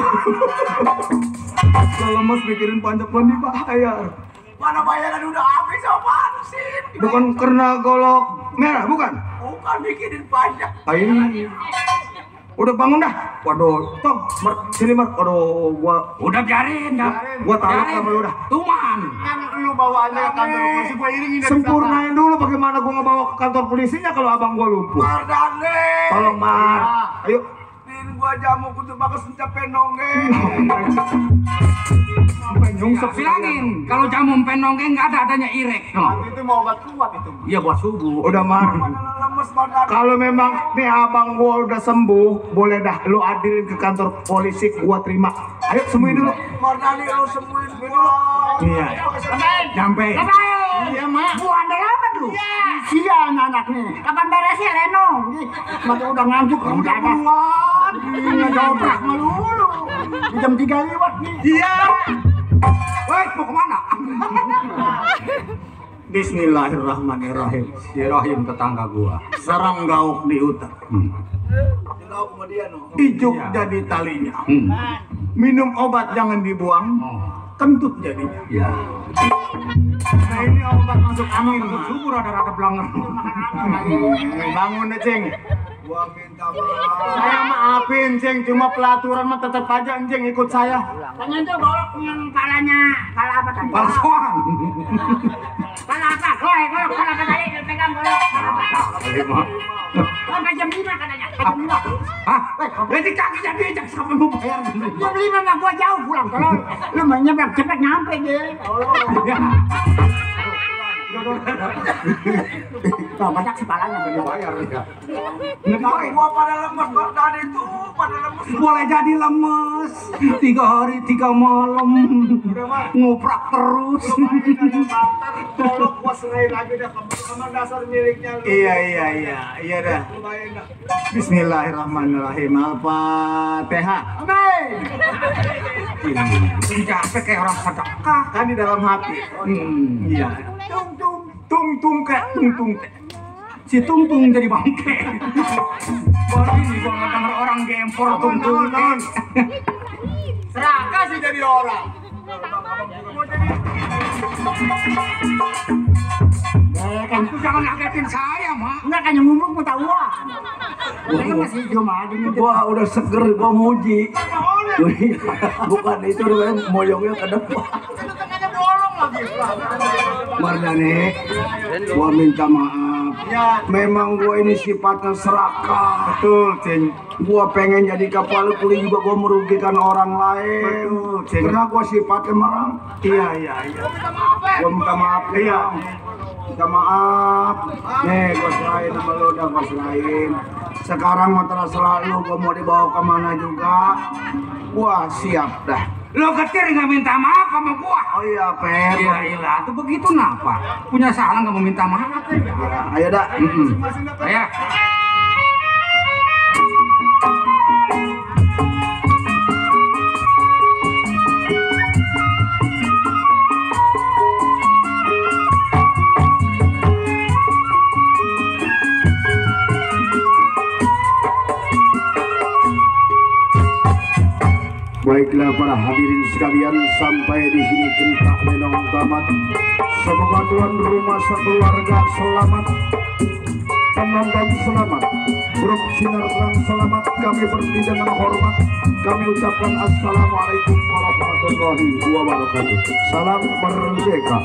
Kalau lemes mikirin pajak belum dibayar. Mana bayaran udah habis apaan sih? Bukan karena golok merah, bukan? Bukan bikinin pajak. Ayo. Udah bangun dah. Waduh, Tom, sini Mar. Waduh, gua Udah biarin dah. gua taruh sama lu dah. Tuman. Lu bawa aja ke kantor polisi, gua iringin dari sempurnain dulu bagaimana gua ngebawa ke kantor polisinya kalau abang gua lumpuh. Mardane. Tolong Mar. Ayo. Din gua jamu kudu bakas mencapai nonggeng. Bilangin kalau jamu penonggeng nggak ada adanya irek. Itu mau obat kuat itu. Iya buat subuh. Udah Mar. Lemes badan. Kalau memang nih abang gua udah sembuh, boleh dah lu adilin ke kantor polisi, gua terima. Ayo sembuhin dulu. Mardani lu sembuhin gua. Iya. Sampai. Iya, Mak. Gua andel amat lu. Sian anak nih. Kapan beresnya Leno? Mata udah ngantuk, udah keluar. Ngejobrak melulu. Jam 3 lewat nih. Iya. Woi, mau kemana? Bismillahirrahmanirrahim. Si Rahim tetangga gua. Serang gauk di utak. Tahu sama dia no. Ijuk jadi talinya. Minum obat jangan dibuang. Kentut jadinya. Nah ini obat masuk angin. Subur rada-rada belangan. Bangun deh Ceng. Gua minta maaf. Saya maafin Ceng, cuma pelaturan mah tetap aja Ceng ikut saya. Tanya itu golok yang palanya, pala apa tadi? Palsuan. Pala apa? Golok pala apa tadi? Pegang golok. Pala apa? Sampai jam 5 katanya. Jam 5. Hah? Berarti kakinya diajak sampai mau bayar. Jam 5 mah gua jauh pulang. Kalau lu mau nyebrang cepet nyampe deh. Tuh, banyak sih palanya Bayar ya. Gua pada lemes tadi tuh, pada lemes. Boleh jadi lemes 3 hari 3 malam ngoprak terus. Kalau gua serahin lagi dah sama dasar miliknya. Iya dah. Bismillahirrahmanirrahim. Al-Fatihah. Amin. Capek kayak orang sedekah. Kan di dalam hati. Iya. Tung kayak tung. Si tung jadi bangke. Baru ini gua nggak denger orang gempor tung. Serakah sih jadi orang. Itu jangan ngagetin saya, Mak. Enggak kan yang ngomong ketahuan. Saya masih hijau mah di Gua udah seger, gua muji. Bukan itu udah moyongnya ke depan. Mardani, gua minta maaf. Memang gua ini sifatnya serakah. Betul, Cing. Gua pengen jadi kapal kuli juga gua merugikan orang lain. Betul, Cing. Karena gua sifatnya merang. Iya. Gua minta maaf ya. Minta maaf. Nih, gua serahin sama lu udah gua serahin. Sekarang mah terserah lu, gua mau dibawa kemana juga. Gua siap dah. Lo ketir nggak minta maaf sama gua. Oh iya, Pep. Iya, tuh begitu napa? Punya salah nggak mau minta maaf? Ayo dah. Ayo. Baiklah para hadirin sekalian, sampai di sini cerita Lenong tamat. Semoga tuan rumah sekeluarga selamat, penonton selamat, grup sinar terang selamat. Kami berhenti dengan hormat. Kami ucapkan assalamualaikum warahmatullahi wabarakatuh. Salam merdeka.